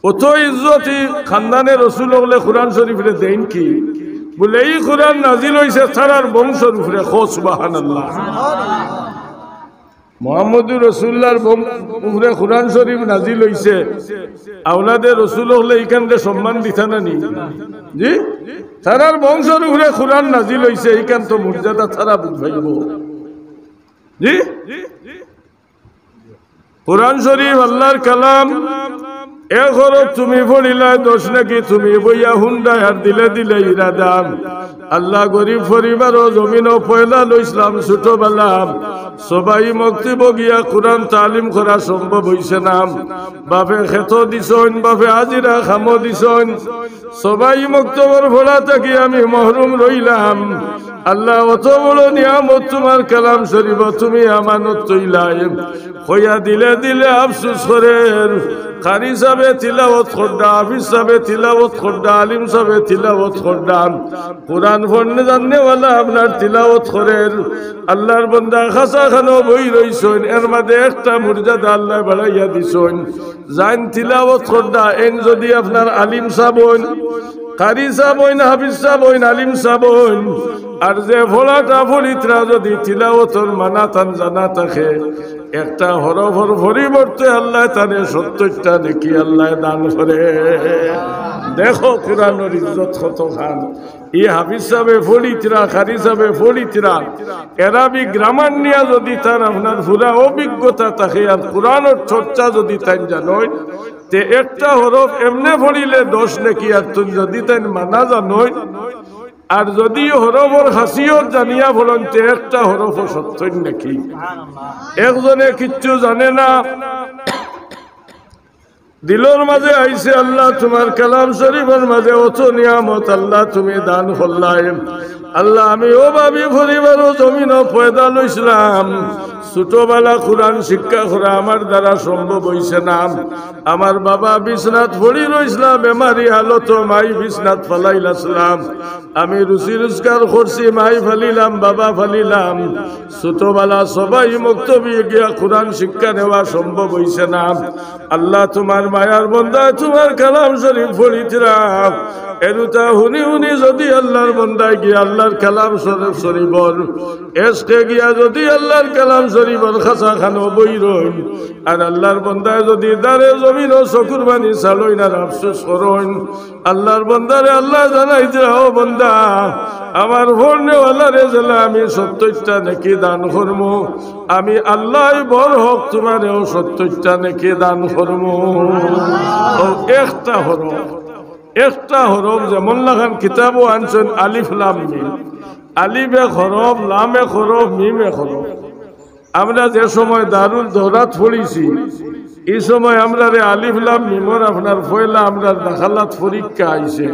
অত ইজ্জতি খানদানে রসুল অকলে কোরআন শরীফরে দেইন কি? বলে, "ই কোরআন নাজিল অইছে তারার বংশর উপরে।" কও সুবহানাল্লাহ। মুহাম্মদুর রাসূলুল্লাহর বং-, উপরে কোরআন শরীফ নাজিল অইছে। আওলাদে রসুল অকলে ইখানরে সম্মান দিতা না নি? জি? তারার বংশর উপরে কোরআন নাজিল অইছে, ইখান তো মর্যাদা তারা বুঝ পাইবো। জি? কোরআন শরীফ আল্লাহর কালাম, এক হরফ তুমি পড়িলায় দশ নেকি, তুমি বইয়া হুনরায় আর দিলে দিলে ইরাদা। আল্লাহ গরিব পরিবারও জমিনও পয়দা লইছলাম ছোটবেলা, সবাই মক্তবো গিয়া কোরআন তালিম করা সম্ভব অইছে না। বাপে খেতো দিছইন, বাপে হাজিরা কামো দিছইন, সবাই মক্তবর পড়া থাকি আমি মহরুম রইলাম। আল্লাহ, অত বড় নিয়ামত তুমার কালাম শরীফ তুমি আমানত থইলায়। কইয়া দিলে দিলে আফসোস করের। কারি সাবে তিলাওত কররা, হাফিজ সাবে তিলাওত কররা, আলিম সাবে তিলাওত কররা। কোরআন পড়নে জাননেওয়ালা আপনার তিলাওত করের। আল্লাহর বন্দা খাসা খানো বই রইছইন, এর মাঝে একটা মর্যাদা আল্লায় বাড়াইয়া দিছইন। যাইন তিলাওত কররা, এন যদি আপনার আলিম সাব অইন, কারি সাব অইন, হাফিজ সাব অইন, আলিম সাব অইন, আর যে পড়াটা পড়িতরা যদি তিলাওতর মানা তান জানা থাকে, একটা হরফর পরিবর্তে আল্লায় তানে সত্তরটা নেকি আল্লায় দান করে। দেখো কোরআনর ইজ্জত কতখান। ই হাফিজ সাবে পড়িতরা, কারি সাবে পড়িতরা, এরাবিক গ্রামার নিয়া যদি তান আপনার পুরা অভিজ্ঞতা থাকে আর কোরআনর চর্চা যদি তাইন জানইন, তে একটা হরফ এমনে পড়িলে দশ নেকি, আর তুই যদি তাইন মানা জানইন, আর যদি হরফর খাসিয়ত জানিয়া পড়ইন, তে একটা হরফও সত্তর নেকি। একজনে কিচ্ছু জানে না, দিলর মাঝে আইছে, আল্লাহ, তুমার কালাম শরীফর মাঝে অত নিয়ামত, আল্লাহ, তুমি দান করলায়। আল্লাহ, আমি অভাবি পরিবারও জমিনও পয়দা লইছলাম, ছোটবেলা কোরআন শিক্ষা করা আমার দ্বারা সম্ভব অইছে না। আমার বাবা বিছনাত পড়ি রইছলা, বেমারি হালতো মাই বিছনাত ফালাইলাছলা। আমি রুজি রোজগার করছি, মাই ফালিলাম, বাবা ফালিলাম। ছোটবেলা সবাই মক্তবি গিয়া কোরআন শিক্ষা নেওয়া সম্ভব অইছে না। আল্লাহ, তুমার মায়ার বন্দায় তুমার কালাম শরীফ পড়িতরা, এরুতা হুনি হুনি যুদি আল্লার বন্দায় গিয়া আল্লার কালাম শরীফ শরীফর এশকে গিয়া যুদি আল্লার কালাম শরীফর খাঁচা খানো বই রইন, আর আল্লার বন্দায় যুদি দারে জমিনো চকুর পানি ছাড়ইন আর আফসোস করইন, আল্লার বন্দারে আল্লায় জানাই দিরা, "ও বন্দা, আমার ফড়নেওয়ালারে যেলা আমি সত্তইরটা নেকি দান করমু, আমি আল্লায় বরহক তুমারেও সত্তইরটা নেকি দান করমু।" অউ একটা হরফ, একটা হরফ যেমন লাখান কিতাবো আনছইন আলিফ লাম মিম। আলিফ এক হরফ, লাম এক হরফ, মিম এক হরফ। আমরা যে সময় দারুল দৌরাত পড়ছি, ই সময় আমরারে আলিফ লাম মিমর আপনার পয়লা আমরার দাখালাত পরীক্ষা আইছে।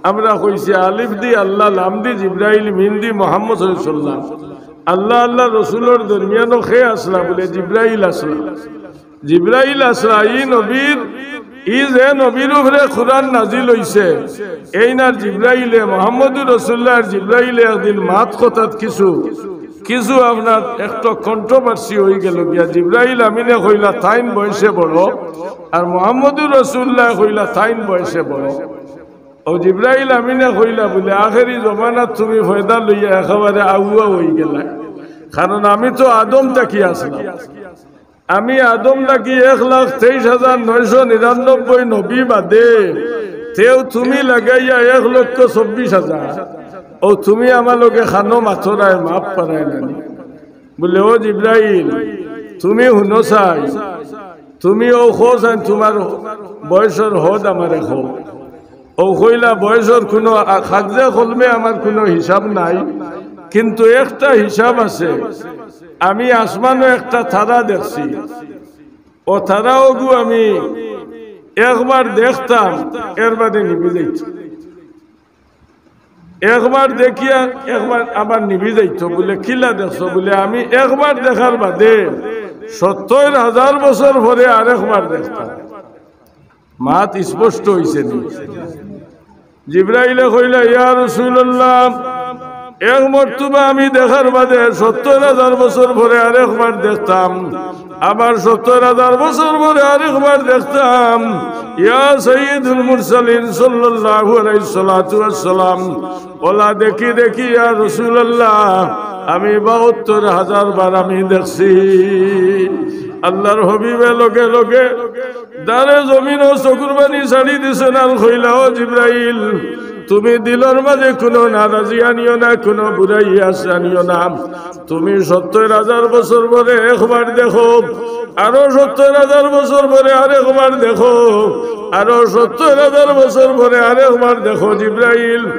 আমরা কইছি আলিফ দি আল্লাহ, লাম দি জিব্রাইল, মিম দি মুহাম্মদ সাল্লাল্লাহু আলাইহি ওয়াসাল্লাম। আল্লাহ, আল্লার রসুলর দরমিয়ানো কে আছলা? বুলে জিব্রাইল আছলা। জিব্রাইল আছলা, ই নবীর, ই যে নবীর উপরে কুরআন নাজিল অইছে, এইন আর জিব্রাইলে, মুহাম্মদুর রাসূলুল্লাহ আর জিব্রাইলে একদিন মাত কথাত কিছু, কিছু আপনার একটু controversy অইগেলো গিয়া। জিব্রাইল আমিনে কইলা তাইন বয়সে বড়, আর মুহাম্মদুর রাসূলুল্লাহ কইলা তাইন বয়সে বড়। অউ জিব্রাইল আমিনে কইলা বুলে, "আখেরি জমানাত তুমি পয়দা লইয়া একেবারে আগুয়া অইগেলায়, কারণ আমি তো আদম থাকি আছলাম।" আমি আদম থাকি এক লাখ তেইশ হাজার নয়শো নিরানব্বই নবী বাদে, তেউ তুমি লাগাইয়া এক লক্ষ চব্বিশ হাজার। অউ তুমি আমার লগে খানো মাতরায়, মাফ পারায় নানি। বুলে, "ও জিব্রাইল, তুমি হুনো চাই, তুমি অউ কও চাই তুমার বয়সর হদ আমারে কও।" অউ কইলা, "বয়সর কুনু আ-, কাগজে কলমে আমার কুনু হিসাব নাই, কিন্তু একটা হিসাব আছে। আমি আসমানো একটা তারা দেখছি, অউ তারা অগু আমি একবার দেখতাম, এরবাদে নিবি যাইতো। একবার দেখিয়া একবার আবার নিবি যাইতো।" বুলে, "কিলা দেখছো?" বুলে, "আমি একবার দেখার বাদে সত্তইর হাজার বছর পরে আরেকবার দেখতাম।" মাত স্পষ্ট অইছে নি? জিব্রাইলে কইলা, "ইয়া রাসূলুল্লাহ, এক মর্তবা আমি দেখার বাদে সত্তইর হাজার বছর পরে আরেকবার দেখতাম, আবার সত্তইর হাজার বছর পরে আরেকবার দেখতাম।" ইয়া সাইয়্যিদুল মুরসালিন সাল্লাল্লাহু আলাইহিস সালাতু ওয়াস সালাম, অলা দেখি দেখি ইয়া রাসূলুল্লাহ, আমি বাহাত্তর হাজার বার আমি দেখছি। আল্লাহর হাবিবে লগে লগে দারে জমিনো চকুর পানি ছাড়ি দিছইন আর কইলা, "ও জিব্রাইল, তুমি দিলর মাঝে কুনু নারাজি আনিও না, কুনু বুরাই আশ আনিও না। তুমি সত্তইর হাজার বছর পরে একবার দেখো, আরো সত্তইর হাজার বছর পরে আরেকবার দেখো, আরো সত্তইর হাজার বছর পরে আরেকবার দেখো জিব্রাইল।"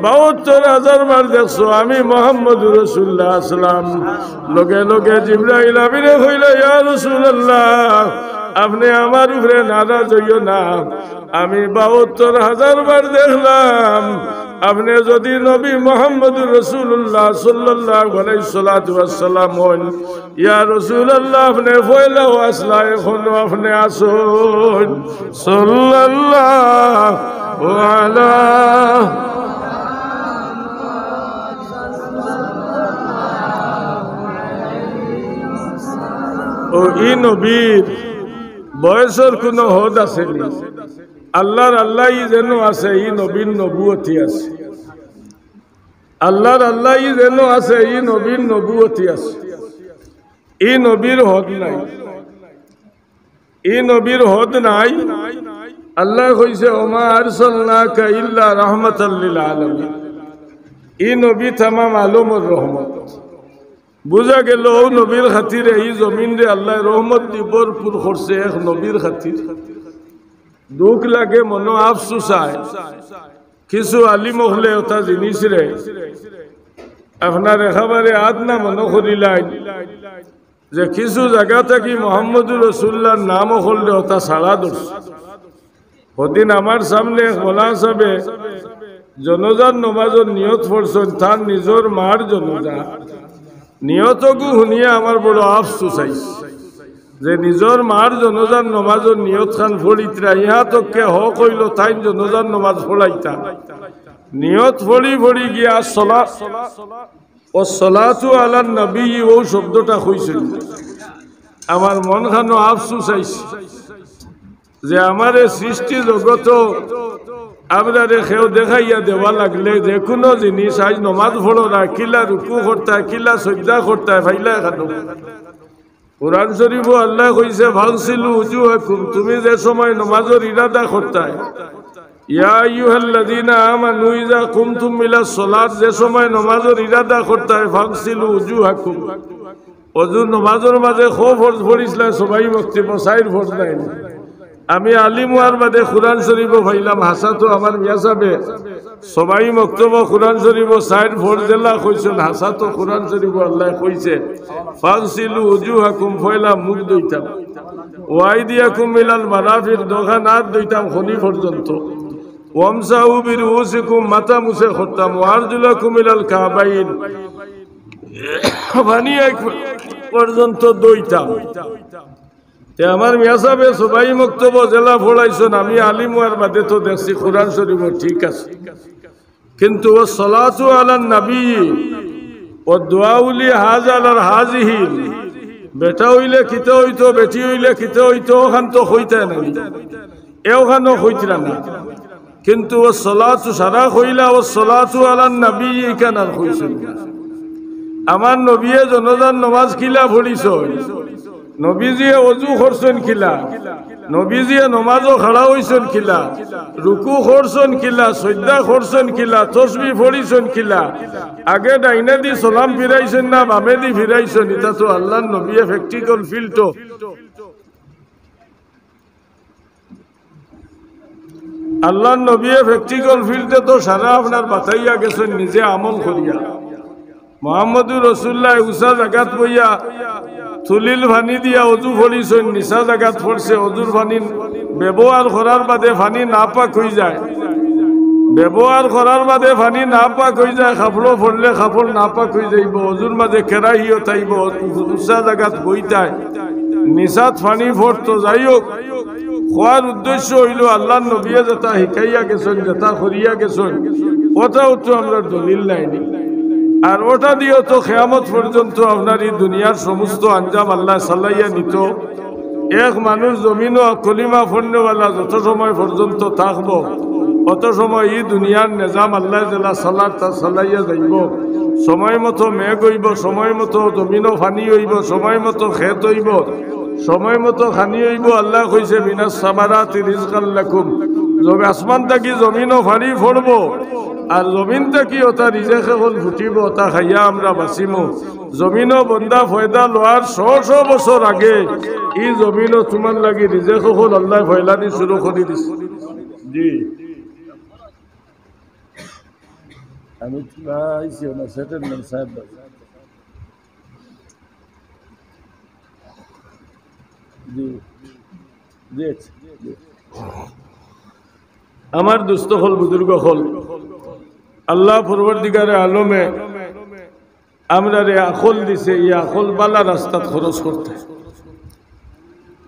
বাহাত্তর হাজার বার দেখছো, আমি মুহাম্মদুর রাসূলুল্লাহ আসলাম। লগে লগে জিব্রাইল আমিনে কইলা, "ইয়া রাসূলুল্লাহ, আপনে আমার উপরে নারাজ অইও না, আমি বাহাত্তর হাজার বার দেখলাম, আপনে যুদি নবী মুহাম্মদুর রাসূলুল্লাহ সাল্লাল্লাহু আলাইহি সালাতু ওয়াস সালাম অইন, ইয়া রাসূলুল্লাহ, আপনে পয়লাও আসলা, এখনো আপনে আছইন।" সাল্লাল্লাহু আলা। অউ ই নবীর বয়সর কুনু হদ আছে নি? আল্লাহর আল্লাহ ই যেন আছে, ই নবীর নবুয়তি আছে। আল্লাহর আল্লাহ ই যেন আছে, ই নবীর নবুয়তি আছে। ই নবীর হদ নাই, ই নবীর হদ নাই। আল্লায় কইছে, "ওমা আরসালনাকা ইল্লা রাহমাতাল লিল আলামিন।" ই নবী তামাম আলমর রহমত। বুঝা গেল, অউ নবীর খাতিরে ই জমিনরে আল্লায় রহমত দি ভরপুর করছে এক নবীর খাতিরে। দুখ লাগে, মনো আফসুস অয়। কিছু আলিম অকলে অতা জিনিসরে আপনার একেবারে আদনা মনো করিলাইন যে কিছু জাগা থাকি মুহাম্মদুর রাসূলুল্লাহর নাম অকলরে অতা ছাড়া ধরছে। হদিন আমার সামনে এক মৌলানা সাবে জনাজার নমাজর নিয়ত পড়ছইন, তার নিজর মার জনাজা। নিয়তগু হুনিয়া আমার বড় আফসুস অইছে যে নিজর মার জনাজার নমাজর নিয়তখান পড়িতরা, ইহা তো কে হক অইলো তাইন জনাজার নমাজ পড়াইতা। নিয়ত পড়ি পড়ি গিয়া সলা-, "ওয়াসসালাতু আলান নবী", অউ শব্দটা কইছইন। আমার মনখানো আফসুস অইছে যে আমারে সৃষ্টি জগত আমরারে কেউ দেখাইয়া দেওয়া লাগলে যে কুনু জিনিস, আইজ নমাজ পড়রা, কিলা রুকু করতায়, কিলা সইজদা করতায়, ফাইলা খানো। কোরআন শরীফো আল্লায় কইছে, "ফাগসিলু উজুহাকুম", তুমি যে সময় নমাজর ইরাদা করতায়, "ইয়া আইয়ুহাল্লাযীনা আমানু ইযা কুমতুম ইলাস সালাত", যে সময় নমাজর ইরাদা করতায়, "ফাগসিলু উজুহাকুম", অজু নমাজর মাঝে কয় ফরজ পড়িছলায়, সবাই মক্তব্য চাইর ফরজ নায় নি। আমি আলিম অওয়ার বাদে কোরআন শরীফো পাইলাম, হাছা তো আমার মিয়া সাবে সবাই মক্তব্য কোরআন শরীফো চাইর ফরজ যেলা কইছইন, হাছা তো কোরআন শরীফো আল্লায় কইছে, "ফাগসিলু উজুহাকুম", পয়লা মুখ ধইতাম, "ওয়া আইদিয়াকুম ইলাল মারাফিক", দুইখান আত ধইতাম খনি পর্যন্ত, "ওয়ামসাহু বিরুউসিকুম", মাথা মুছে করতাম, "ওয়া আরজুলাকুম ইলাল কাবাইন", পানি এক পর্যন্ত ধইতাম। তে আমার মিয়া সাবে সবাই মক্তব্য যেলা পড়াইছইন, আমি আলিম অওয়ার বাদে তো দেখছি কোরআন শরীফো ঠিক আছে, কিন্তু "ওয়াস সালাতু আলান নবী ওয়াদ দুআউ লি হাযা আলাল হাযিহি", বেটা অইলে কিতা অইতো, বেটি অইলে কিতা অইতো, অখান তো কইতায় না, অখানও কইতরা না। কিন্তু "ওয়াস সালাতু", সারা কইলা, "ওয়াস সালাতু আলান নবী", ইখান আর কইছইন না। আমার নবীয়ে জানাজার নমাজ কিলা পড়িছইন, নবীজিয়ে অজু করছইন কিলা, নবীজিয়ে নমাজো খাড়া অইছইন কিলা, রুকু করছইন কিলা, সইজদা করছইন কিলা, তসবি পড়িছইন কিলা, আগে ডাইনেদি সালাম ফিরাইছইন না বামেদি ফিরাইছইন, ইতা তো আল্লার নবীয়ে practical field-ও আল্লার নবীয়ে practical field-এ তো সারা আপনার বাতাইয়া গেছইন নিজে আমল করিয়া। মুহাম্মদুর রাসূলুল্লায় উচা জাগাত বইয়া তুলিল পানি দিয়া অজু পড়িছইন, নিচা জাগাত পড়ছে, অজুর পানি ব্যবহার করার বাদে পানি নাপাক অইযায়, ব্যবহার করার বাদে পানি নাপাক অইযায়, কাপড়ো পড়লে কাপড় নাপাক অইযাইবো, অজুর মাঝে কেরাহিয়ত আইবো, উচা জাগাত বইতায়, নিচাত পানি পড়তো। যাই হোক, কওয়ার উদ্দেশ্য অইলো আল্লার নবীয়ে যেটা শিখাইয়া গেছইন, যেটা করিয়া গেছইন, ওটাও তো আমরার দলিল নায় নি। আর ওটা দিয়াও তো কিয়ামত পর্যন্ত আপনার ই দুনিয়ার সমস্ত আঞ্জাম আল্লায় চালাইয়া নিতো। এক মানুষ জমিনো কলিমা পড়নেওয়ালা যত সময় পর্যন্ত থাকবো, অত সময় ই দুনিয়ার নিজাম আল্লায় যেলা চালার তা চালাইয়া যাইবো। সময় মতো মেঘ অইবো, সময় মতো জমিনো পানি অইবো, সময় মতো খেত অইবো, সময় মতো খানি অইবো। আল্লায় কইছে, "মিনাস সামারাতি রিজকাল লাকুম।" জমি, আসমান থাকি জমিনো পানি পড়বো, আর জমিন থাকি ওটা রিজেক অকল ফুটিবো, ওটা খাইয়া আমরা বাঁচিমু। জমিনো বন্দা পয়দা লওয়ার শ শ বছর আগে ই জমিনো তুমার লাগি রিজেক অকল আল্লায় ফয়লানি শুরু করি দিছে। জি। আমি তো আইছি, ওনার সেটেলমেন্ট সাহেব বাড়ি। জি, জি, জি। আমার দোস্ত অকল, বুজুর্গ অকল, আল্লাহ পরওয়ারদিগারে আলমে আমরারে আকল দিছে, ই আকল বালা রাস্তাত খরচ করতে।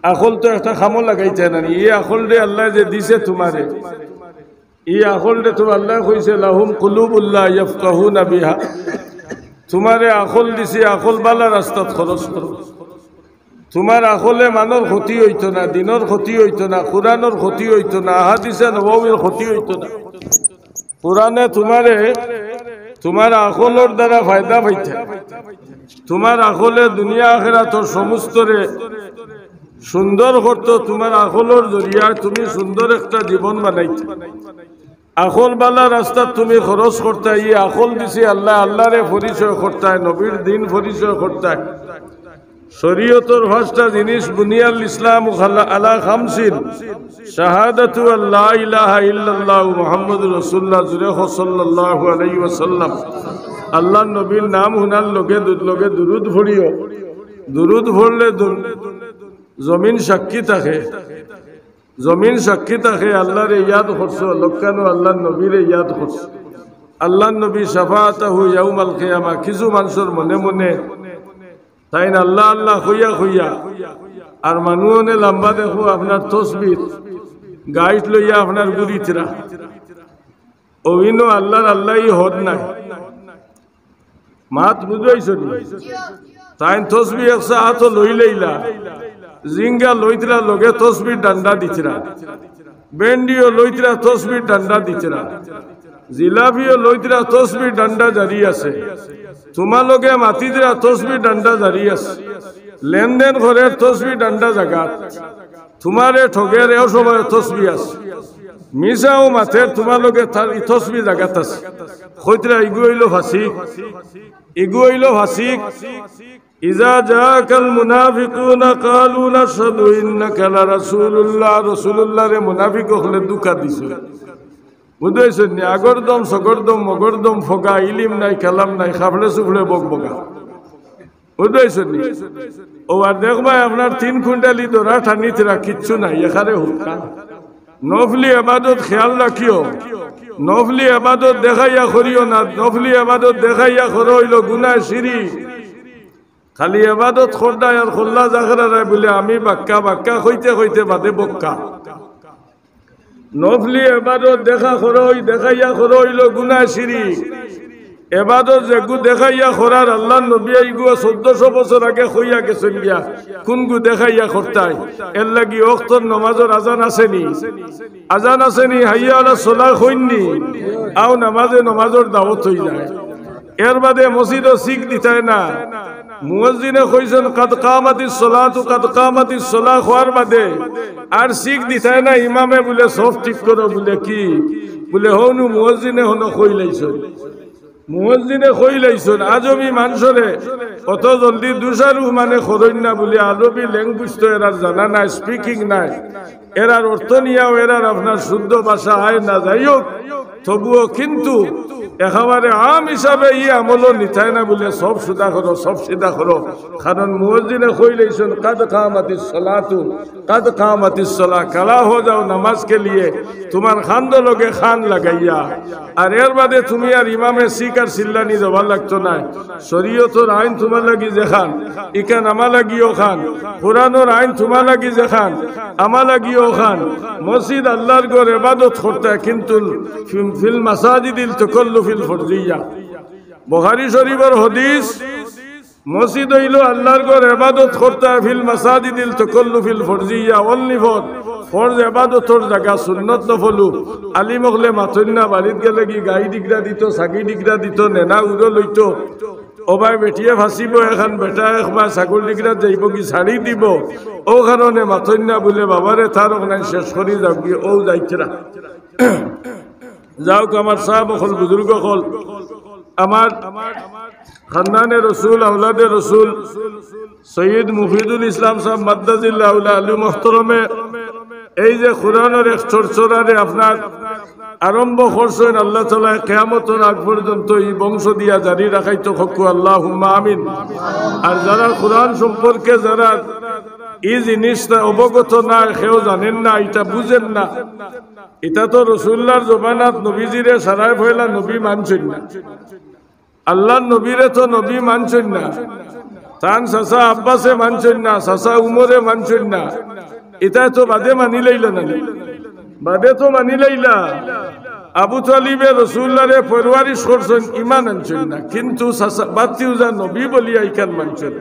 আকল তো একটা কামো লাগাইতে না নি, ই আকলরে আল্লায় যে দিছে তুমারে, ই আকলরে তো আল্লায় কইছে, "লাহুম কুলুবুল লা ইয়াফকাহুনা বিহা।" তুমারে আকল দিছি, আকল বালা রাস্তাত খরচ করো। তুমার আকলে মানষর ক্ষতি অইতো না, দিনর ক্ষতি অইতো না, কুরআনর ক্ষতি অইতো না, আহাদিসে নববীর ক্ষতি অইতো না। কুরআনে তুমারে, তুমার আকলর দ্বারা ফায়দা পাইতা। তুমার আকলে দুনিয়া আখেরাতর সমস্তরে সুন্দর করতো, তুমার আকলর জরিয়ায় তুমি সুন্দর একটা জীবন বানাইতা। আকল বালা রাস্তাত তুমি খরচ করতায়, ই আকল দিছে আল্লায়, আল্লারে পরিচয় করতায়, নবীর দিন পরিচয় করতায়। শরীয়তর পাঁচটা জিনিস, বুনিয়াল ইসলামু আলা, আলা খামসিন, শাহাদাতু আল্লা ইলাহা ইল্লাল্লাহু মুহাম্মাদুর রাসূলুল্লাহ, জুরে কও সাল্লাল্লাহু আলাইহি ওয়াসাল্লাম। আল্লার নবীর নাম হুনার লগে দু-, লগে দুরুদ পড়িও। দুরুদ পড়লে দু-, জমিন সাক্ষী থাকে। জমিন সাক্ষী থাকে, আল্লারে ইয়াদ করছো, লক্কানো আল্লার নবীরে ইয়াদ করছো। আল্লার নবী শাফাআতাহু ইয়াউমাল কিয়ামা, কিছু মানষর মনে মনে তাইন আল্লা আল্লা কইয়া কইয়া, আর মানু অনে লাম্বা দেখো আপনার তসবির গাইট লইয়া আপনার ঘুরিতরা। অইনো আল্লার আল্লা ই হদ নাই। মাত বুঝাইছো নি? তাইন তসবি একসা আতো লইলাইলা, জিঙ্গা লইতরা লগে তসবির ডান্ডা দিতরা। বেন্ডিও লইতরা তসবির ডান্ডা দিতরা, জিলাপিও লইতরা তসবির ডান্ডা জারি আছে, তুমার লগে মাতিতরা তসবির ডান্ডা জারি আছে, লেনদেন করের তসবির ডান্ডা জাগাত, তুমারে ঠগের এও সময় তসবি আছে, মিছাও মাতের তুমার লগে তার ই তসবি জাগাত আছে। কইতরা ইগু অইলো ফাসিক, ইগু অইলো ফাসিক। ইজা জাআকাল মুনাফিকুনা ক্বালু নাশহাদু ইন্নাকা লারাসূলুল্লাহ। রাসূলুল্লাহরে মুনাফিক অকলে ধুকা দিছে। বুঝছইন নি? আগর দম, সগর দম, মগর দম, ফগা, ইলিম নাই, কালাম নাই, খাফড়ে সুফড়ে বক বকা। বুঝছইন নি? ও আর দেখবায় আপনার তিন কুইন্টালি দরা টানিতরা কিচ্ছু নাই, এখানে হুক্কা। নফলি এবাদত খেয়াল রাখিও, নফলি এবাদত দেখাইয়া করিও না, নফলি এবাদত দেখাইয়া করো অইলো গুনায় শিরিক। খালি এবাদত কররায় আর কল্লা জাখরারায় বুলে আমি বাক্কা, বাক্কা কইতে কইতে বাদে বক্কা। নফলি এবাদত দেখা করো, ওই দেখাইয়া করো অইলো গুনায় শিরিক। এবাদত যেগু দেখাইয়া করার আল্লাহর নবী এইগু চৌদ্দশো বছর আগে কইয়া গেছইন গিয়া, কুনগু দেখাইয়া করতায়। এরলাগি অক্তর নমাজর আজান আছে নি? আজান আছে নি? হাইয়া আলাস সালাহ কইন নি? আও নমাজে নমাজর দাওয়াত অই যায়। এরবাদে মসজিদো শিক দিতায় না। মুয়াজ্জিনে কইছইন, "কাদ কামাতিস সালাতু, কাদ কামাতিস সালাহ" কওয়ার বাদে আর শিক দিতায় না। ইমামে বুলে, "সফ ঠিক করো," বুলে, "কি?" বুলে, "হউনু মুয়াজ্জিনে হনো কইলাইছইন।" মুয়াজ্জিনে কইলাইছইন, আজমি মানষরে অত জলদি দুষারোপ মানে করইন না বুলে, আরবি language তো এরার জানা নাই, speaking নাই। এরার অর্থ নিয়াও এরার আপনার শুদ্ধ ভাষা আয় না, যাই হোক, তবুও কিন্তু একেবারে আম হিসাবে ই আমলও নিতায় না বুলে, "সফ সুদা করো, সফ সিধা করো।" কারণ মুয়াজ্জিনে কইলাইছইন, "কাদ কামাতিস সালাতু, কাদ কামাতিস সালাহ, খাড়া হো যাও নামাজ কে লিয়ে, তুমার কান্দো লগে কান লাগাইয়া।" আর এরবাদে তুমি আর ইমামে শিক আর চিল্লানি দেওয়া লাগতো নায়। শরীয়তর আইন তুমার লাগি যেখান, ইখান আমার লাগি অখান। কোরআনর আইন তুমার লাগি যেখান, আমার লাগি অখান। মসজিদ আল্লাহর ঘর, এবাদত করতায়, কিন্তু ফিল, ফিল মাসাজিদিল তাকাল্লুফিল ফরজিয়া। বুখারী শরীফর হাদিস, মসজিদ অইলো আল্লাহর ঘর, এবাদত করতায় ফিল মাসাজিদিল তাকাল্লুফিল ফরজিয়া, only for ফরজ এবাদতর জাগা, সুন্নত নফলউ। আলিম অকলে মাতইন না, বাড়িত গেলেগি গাই ডিগরা দিতো, ছাগি ডিগরা দিতো, নেনা উরো লইতো। ও ভাই, বেটিয়ে ফাঁসিবো এখান, বেটা একবার ছাগল ডিগরাত যাইবোগি, ছাড়ি দিবো। অউ কারণে মাতইন না বুলে, বাবারে তার অখান শেষ করি যাওগি, অউ যাইতরা। যাউক আমার সাব অকল, বুজুর্গ অকল, আমার খান্দানে রসুল, আওলাদে রসুল, সৈয়দ মুফিদুল ইসলাম সাব মাদ্দাজিল্লাহুল আলী মুহতরমে এই যে কোরআনর এক চরচরারে আপনার আরম্ভ করছইন, আল্লাহ তাআলায় কিয়ামতর আগ পর্যন্ত ই বংশ দিয়া জারি রাখাইতো হকু, আল্লাহুম্মা আমিন। আর যারা কোরআন সম্পর্কে যারা ই জিনিসটা অবগত না, কেউ জানেন না, ইটা বুঝেন না, ইটা তো রসুলুল্লাহর জমানাত নবীজিরে সারায় পয়লা নবী মানছইন না। আল্লাহর নবীরে তো নবী মানছইন না, তান চাচা আব্বাসে মানছইন না, চাচা উমরে মানছইন না, ইতায় তো বাদে মানিলাইলা না নি? বাদে তো মানিলাইলা। আবু তালিবে রসুলুল্লাহরে পরওয়ারিশ করছইন, ইমান আনছইন না, কিন্তু চাচা বাতিউজা নবী বলিয়া ইখান মানছইন।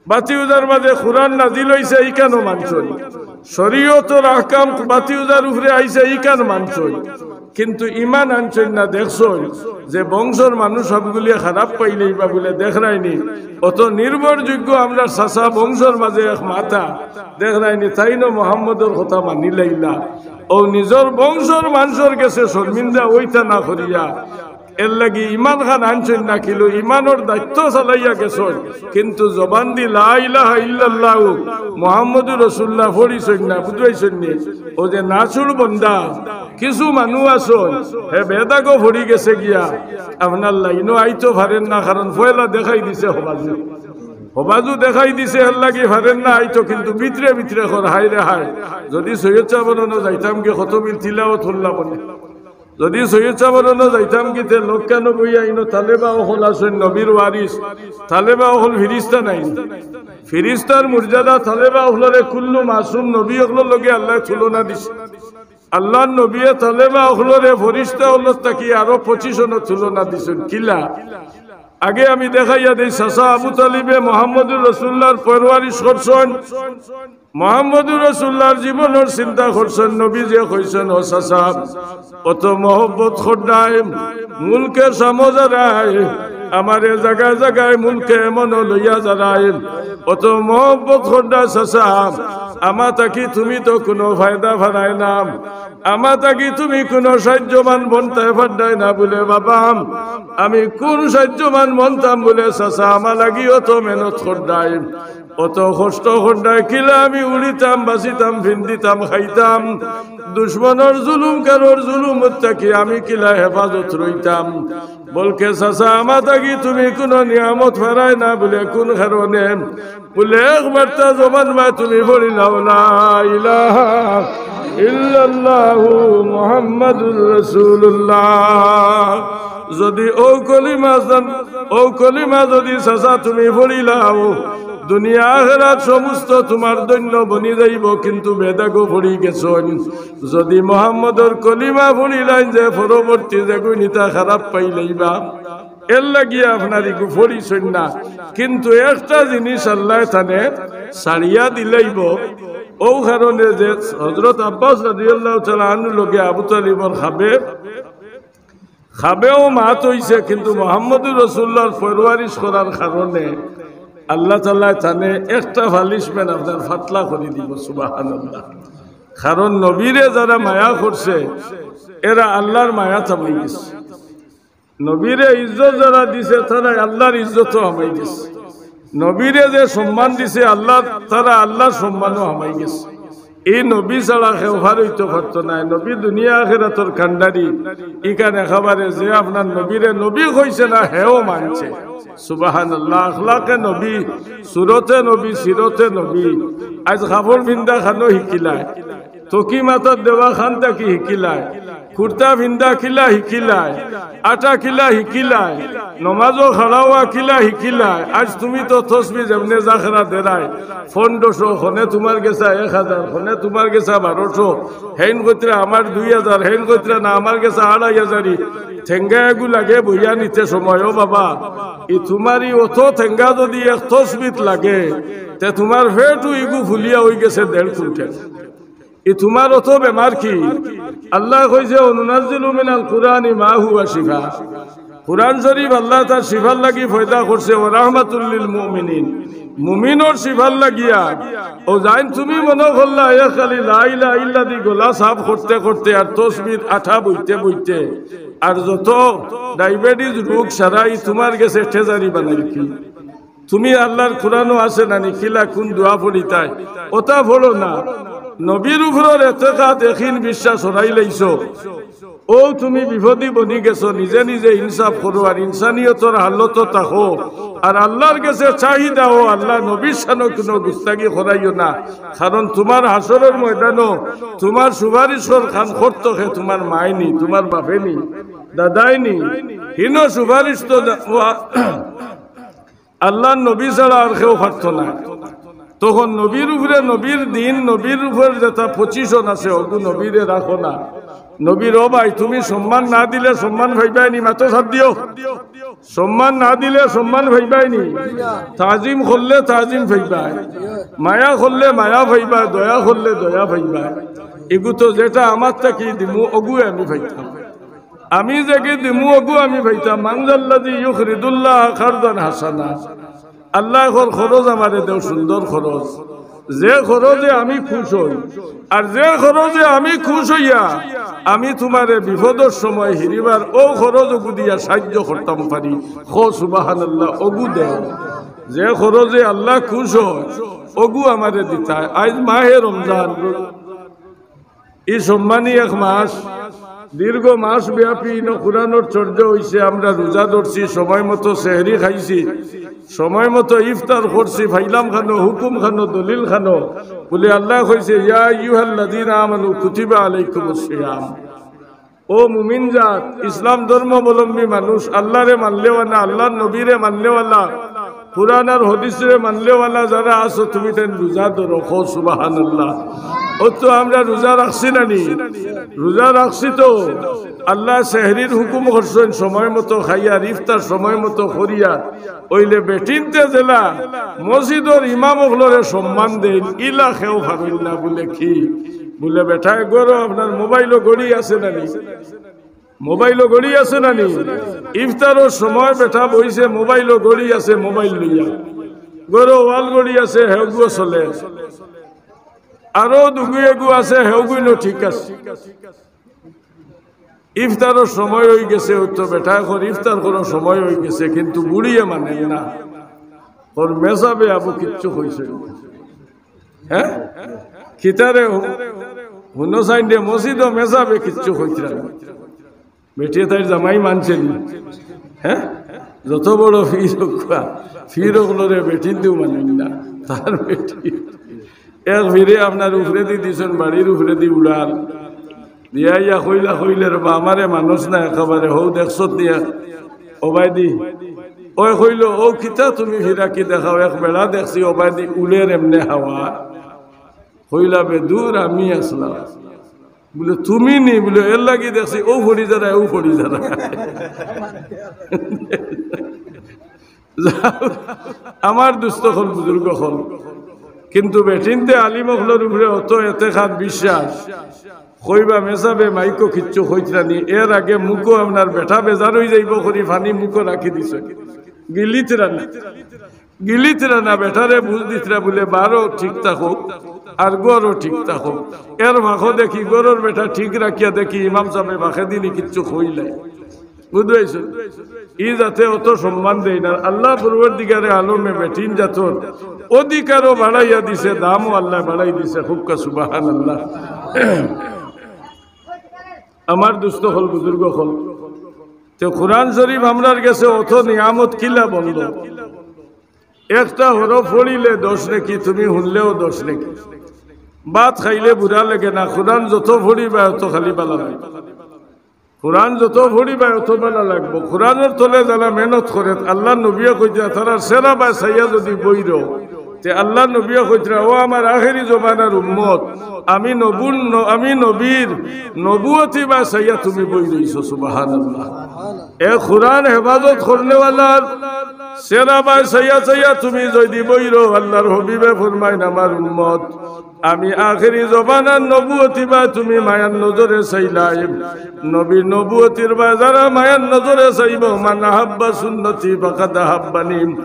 বাতিউজার মাঝে কোরআন নাজিল অইছে, ইখানও মানছইন। শরীয়তর আহকাম বাতিউজার উপরে আইছে, ইখান মানছইন। কিন্তু ইমান আনছইন না। দেখছইন যে বংশর মানুষ সবগুলিয়ে খারাপ পাইলেই বা বুলে দেখরায়নি, অত নির্ভরযোগ্য আমরার চাচা বংশর মাঝে এক মাথা দেখরায়নি, তাইনও মোহাম্মদর কথা মানিলাইলা। অউ নিজর বংশর মানষর গেছে শর্মিন্দা অইতা না করিয়া এরলাগি ইমান খান আনছইন না কিলো, ইমানর দায়িত্ব চালাইয়া গেছইন, কিন্তু জবান দি লা ইলাহা ইল্লাল্লাহু মুহাম্মাদুর রাসূলুল্লাহ পড়িছইন না, বুঝাইছইন নি? অউ যে নাছুড় বন্দা, কিছু মানুষ আছইন, হে বেদাগো পড়ি গেছে গিয়া, আপনার লাইনও আইতো পারের না, কারণ পয়লা দেখাই দিছে হবাজু, হবাজু দেখাই দিছে, এরলাগি পারের না আইতো, কিন্তু ভিতরে ভিতরে কর, হায় রে হায়, যদি সৈয়দ সাবর অনো যাইতাম গি কত মিল তিলাওয়াত করলা বলে। যদি সৈয়দ সাবর অনো যাইতাম গি তে লক্কানো বইয়া ইনো তালেবা অকল আছইন নবীর ওয়ারিস, তালেবা অকল ফিরিস্তা নায়নি? ফিরিস্তার মর্যাদা তালেবা অকলরে কুল্লু মাসুম নবী অকলর লগে আল্লায় তুলনা দিছে। আল্লার নবীয়ে তালেবা অকলরে ফিরিস্তা অকলর থাকি আরো পঁচিশ অনো তুলনা দিছইন। কিলা? আগে আমি দেখাইয়া দেই, চাচা আবু তালিবে মোহাম্মদুর রসুল্লাহর পরওয়ারিশ করছইন, মোহাম্মদুর রসুল্লাহর জীবনর চিন্তা করছইন। নবীজিয়ে কইছইন, "ও চাচা, অত মহব্বত কররায় মুলকে শামো যারায়, আমারে জাগায় জাগায় মুলকে ইয়ামনো লইয়া যারায়, অত মহব্বত কররায় চাচা, আমা থাকি তুমি তো কুনু ফায়দা ফারায় না, আমা থাকি তুমি কুনু সাহায্যবান বনতায় পাররায় না।" বুলে, "বাবা, আমি কুন সাহায্যবান বনতাম?" বুলে, "চাচা, আমা লাগি অত মেহনত কররায়, অত কষ্ট কররায়, কিলা আমি উড়িতাম, বাচিতাম, ফিন্দিতাম, খাইতাম, দুশমনর জুলুম, কারোর জুলুম থাকি আমি কিলা হেফাজত রইতাম?" বলকে, "চাচা, আমা থাকি তুমি কুনু নিয়ামত ফারায় না।" বুলে, "কুন কারণে?" বুলে, "একবারতা জবান বায় তুমি পড়িলাও, লা ইলাহা ইল্লাল্লাহু মুহাম্মাদুর রাসূলুল্লাহ। যদি অউ কলিমা জান-, অউ কলিমা যদি চাচা তুমি পড়িলাও, দুনিয়া আখেরাত সমস্ত তুমার ধন্য বনি যাইবো, কিন্তু বেদাগো পড়ি গেছইন। যদি মোহাম্মদর কলিমা পড়িলাইন যে পরবর্তী যেগুইন ইতা খারাপ পাইলাইবা।" এর লাগিয়া আপনার ইগু পড়িছইন না। কিন্তু একটা জিনিস আল্লায় তানে ছাড়িয়া দিলাইবো। অউ কারণে যে হযরত আব্বাস রাদিয়াল্লাহু তাআলা আনহুর লগে আবু তালিবর খাবে, খাবেও মাত অইছে, কিন্তু মোহাম্মদুর রসুল্লাহর পরওয়ারিশ করার কারণে আল্লাহ তাআলায় তানে একটা punishment আপনার পাতলা করি দিবো। সুবহানাল্লাহ। কারণ নবীরে যারা মায়া করছে, এরা আল্লাহর মায়াত হামাই গেছে। নবীরে ইজ্জত যারা দিছে, তারা আল্লাহর ইজ্জতও হামাই গেছে। নবীরে যে সম্মান দিছে আল্লাহ, তারা আল্লাহর সম্মানও হামাই গেছে। এই নবী ছাড়া কেউ পার অইতো পারতো নায়। নবী দুনিয়া আখেরাতর কান্ডারি। ইখান একেবারে যে আপনার নবীরে নবী কইছে না, হেও মানছে। সুবহানাল্লাহ। আখলাকে নবী, সুরতে নবী, সিরতে নবী। আইজ কাপড় ফিন্দা খানো হিকিলায়, টুপি মাথাত দেওয়া খান থাকি হিকিলায়, কুর্তা ফিন্দা কিলা হিকিলায়, আটা কিলা হিকিলায়, নমাজো খাড়া অওয়া কিলা হিকিলায়। আইজ তুমি তো তসবি যেমনে জাখরা দেরায়, পনরোশো, খনে তুমার গেছে এক হাজার, খনে তুমার গেছে বারোশো, হেইন কইতরা আমার দুই হাজার, হেইন কইতরা না আমার গেছে আড়াই হাজারি। ঠেঙ্গা এগু লাগে বইয়া নিতে সময়, ও বাবা, ই তুমার ই অত ঠেঙ্গা যদি এক তসবিত লাগে, তে তুমার পেটও ইগু ফুলিয়া অইগেছে দেড় কুইন্টাল। ই তুমার অত বেমার কি? আল্লায় কইছে, "ওয়া নুনাজ্জিলু মিনাল কুরআনি মা হুয়া শিফা।" কুরআন শরীফ আল্লায় তার শিফার লাগি পয়দা করছে, "ওয়া রাহমাতুল লিল মুমিনিন।" মুমিনর শিফার লাগিয়া। অউ যাইন তুমি মনো করলায়, এ খালি লা ইলাহা ইল্লা দি গলা সাফ করতে করতে আর তসবির আঠা বইতে বইতে আর যত ডায়াবেটিস রোগ সারাই তুমার গেছে ট্রেজারি বানাইল কি? তুমি আল্লাহর কুরআনো আছে নানি, কিলা কুন দোয়া পড়িতায়, অতা পড়ো না। নবীর উপরর এতেকাদ, একিন, বিশ্বাস হারাইলাইছো, অউ তুমি বিপদি বনি গেছো। নিজে নিজে ইনসাফ করো আর ইনসানিয়তর হালতো থাকো। আর আল্লাহর গেছে চাহিদা, ও আল্লাহ, নবীর শানো কুনু গুস্তাগি করাইও না, কারণ তুমার হাশরর ময়দানো তুমার সুপারিশর কাম করতো কে? তুমার মায় নি, তুমার বাপে নি, দাদায় নি? হিনো সুপারিশ তো দা-, ওয়া-, আল্লাহর নবী ছাড়া আর কেউ পারতো না। তখন নবীর উপরে, নবীর দিন, নবীর উপরে যেটা position আছে, অগু নবীরে রাখো না। নবীর, ও ভাই, তুমি সম্মান না দিলে সম্মান পাইবায় নি, মাতো সাথ দিও। সম্মান না দিলে সম্মান পাইবায় নি। তাজিম করলে তাজিম পাইবায়, মায়া করলে মায়া পাইবায়, দয়া করলে দয়া পাইবায়। ইগু তো যেটা আমার থাকি দিমু, অগুয়ে আমি পাইতাম। আমি যেগি দিমু, অগু আমি পাইতাম। মান যাল্লাযী ইউকরিদুল্লাহা কারদান হাসানা। আল্লায় কর, খরচ আমারে দেও, সুন্দর খরচ, যে খরচে আমি খুশ অই, আর যে খরচে আমি খুশ অইয়া আমি তুমারে বিপদর সময় হিরিবার অউ খরচ অগু দিয়া সাইয্য করতাম পারি। কও সুবহানাল্লাহ, অগু দেও। যে খরচে আল্লাহ খুশ অয়, অগু আমারে দিতায়। আইজ মাহে রমজান, ই সম্মানী এক মাস, দীর্ঘ মাস ব্যাপী ইনো কুরআনর চর্চা অইছে। আমরা রোজা ধরছি, সময় মতো সেহরি খাইছি, সময় মতো ইফতার করছি, পাইলাম খানো, হুকুম খানো, দলিল খানো। বলে আল্লায় কইছে, "ইয়া আইয়ুহাল্লাযীনা আমানু কুতিবা আলাইকুমুস সিয়াম।" ও মুমিন জাত, ইসলাম ধর্মাবলম্বী মানুষ, আল্লাহরে মানলেওয়ালা, আল্লাহর নবীরে মানলেওয়ালা, কোরআন আর হাদিসরে মাননেওয়ালা যারা আছো, তুমি তাইন রোজা ধরো, কও সুবহানাল্লাহ। অউ তো আমরা রোজা রাখছি না নি? রোজা রাখছি তো। আল্লায় সেহরির হুকুম করছইন, সময় মতো খাইয়ার, ইফতার সময় মতো করিয়ার। অইলে বেটিন্তে যেলা মসজিদর ইমাম অকলরে সম্মান দেইন, ইলা কেউ পারইন না। বুলে কি? বুলে, বেটায় ঘরো আপনার মোবাইলো ঘড়ি আছে না নি? মোবাইলো ঘড়ি আছে না নি? ইফতারর সময় বেটা বইছে, মোবাইলো ঘড়ি আছে, মোবাইল লইয়া। ঘরো ওয়াল ঘড়ি আছে, হেগুও চলে। আরো দুগু এগু আছে, হেগুইনও ঠিক আছে। ইফতারর সময় অইগেছে, অউ তো বেটায় কর ইফতার করার সময় অইগেছে, কিন্তু বুড়িয়ে মানইন না। কর মেসাবে আবু কিচ্ছু কইছইন না। হ্যাঁ? কিতারে হু-, হুনো চাইন দে, মসজিদো মেসাবে কিচ্ছু কইতরা না। বেটিয়ে তাইর জামাই মানছে নি? হ্যাঁ? যত বড় ফির অউক্কা, ফির অকলরে বেটিন্তেউ মানইন না। তার বেটি এক ফিরে আপনার উপরেদি দিছইন, বাড়ির উপরেদি উড়াল দিয়া ইয়া কইলা, কইলে, "রে বা, আমারে মানুষ না একেবারে, হউ দেখছত দিয়া, ওবায়দি।" ওই কইলো, "ও কিতা তুমি ফিরাকি দেখাও, এক বেড়া দেখছি, ওবায়দি উড়ের এমনে হাওয়া।" কইলা, "বে দূর, আমি আছলাম।" বুলে, "তুমি নি?" বুলে, "এর লাগি দেখছি, অউ ফড়ি যারা, অউ ফড়ি যারা।" যাও, আমার দুস্ত অকল, বুজুর্গ অকল, কিন্তু বেটিন্তে আলিম অকলর উপরে অত এতেকাদ বিশ্বাস, কইবা মেসাবে মাইকো কিচ্ছু কইতরা নি, এর আগে মুখো আপনার বেটা বেজার অইযাইবো করি পানি মুখো রাখি দিছে, গিলিতরা না, গিলিতরা না, বেটারে বুঝ দিতরা বুলে বারো ঠিক থাকো, আর ঘরো ঠিক থাকো। এর ফাঁকো দেখি ঘরর বেটা ঠিক রাখিয়া দেখি ইমাম সাবে ফাঁকেদি নি কিচ্ছু কইলাই। বুঝবায়ছো? ই যাতে অত সম্মান দেইন না। আল্লাহ পরওয়ারদিগারে আলমে বেটিন জাতর অধিকারও বাড়াইয়া দিছে, দামও আল্লায় বাড়াই দিছে। কউক্কা সুবহানাল্লাহ। আমার দুস্ত অকল, বুজুর্গ অকল, তে কোরআন শরীফ আমরার গেছে অত নিয়ামত কিলা বললো? একটা হরফ পড়িলে দশ নেকি, তুমি হুনলেও দশ নেকি। ভাত খাইলে বুরা লাগে না, কোরআন যত পড়িবা অত খালি বালা লাগে। কোরআন যত পড়িবা, অত বালা লাগবো। কোরআনর তলে যারা মেহনত করে, আল্লাহর নবীয়ে কইতরা, তারার চেহারা বায় চাইয়া যদি বইরো, তে আল্লাহর নবীয়ে কইতরা, "ও আমার আখেরি জমানার উম্মত, আমি নবুর ন-, আমি নবীর নবুয়তি বায় চাইয়া তুমি বই রইছো।" সুবহানাল্লাহ। এ কোরআন হেফাজত করনেওয়ালার চেহারা বায় চাইয়া চাইয়া তুমি যদি বইরো, আল্লাহর হাবিবে ফরমাইন, "আমার উম্মত, আমি আখেরি জমানার নবুয়তি বায় তুমি মায়ার নজরে চাইলায়।" নবীর নবুয়তির বায় যারা মায়ার নজরে চাইবো, "মান আহাব্বা সুন্নতি ফাকাদ আহাব্বানি।"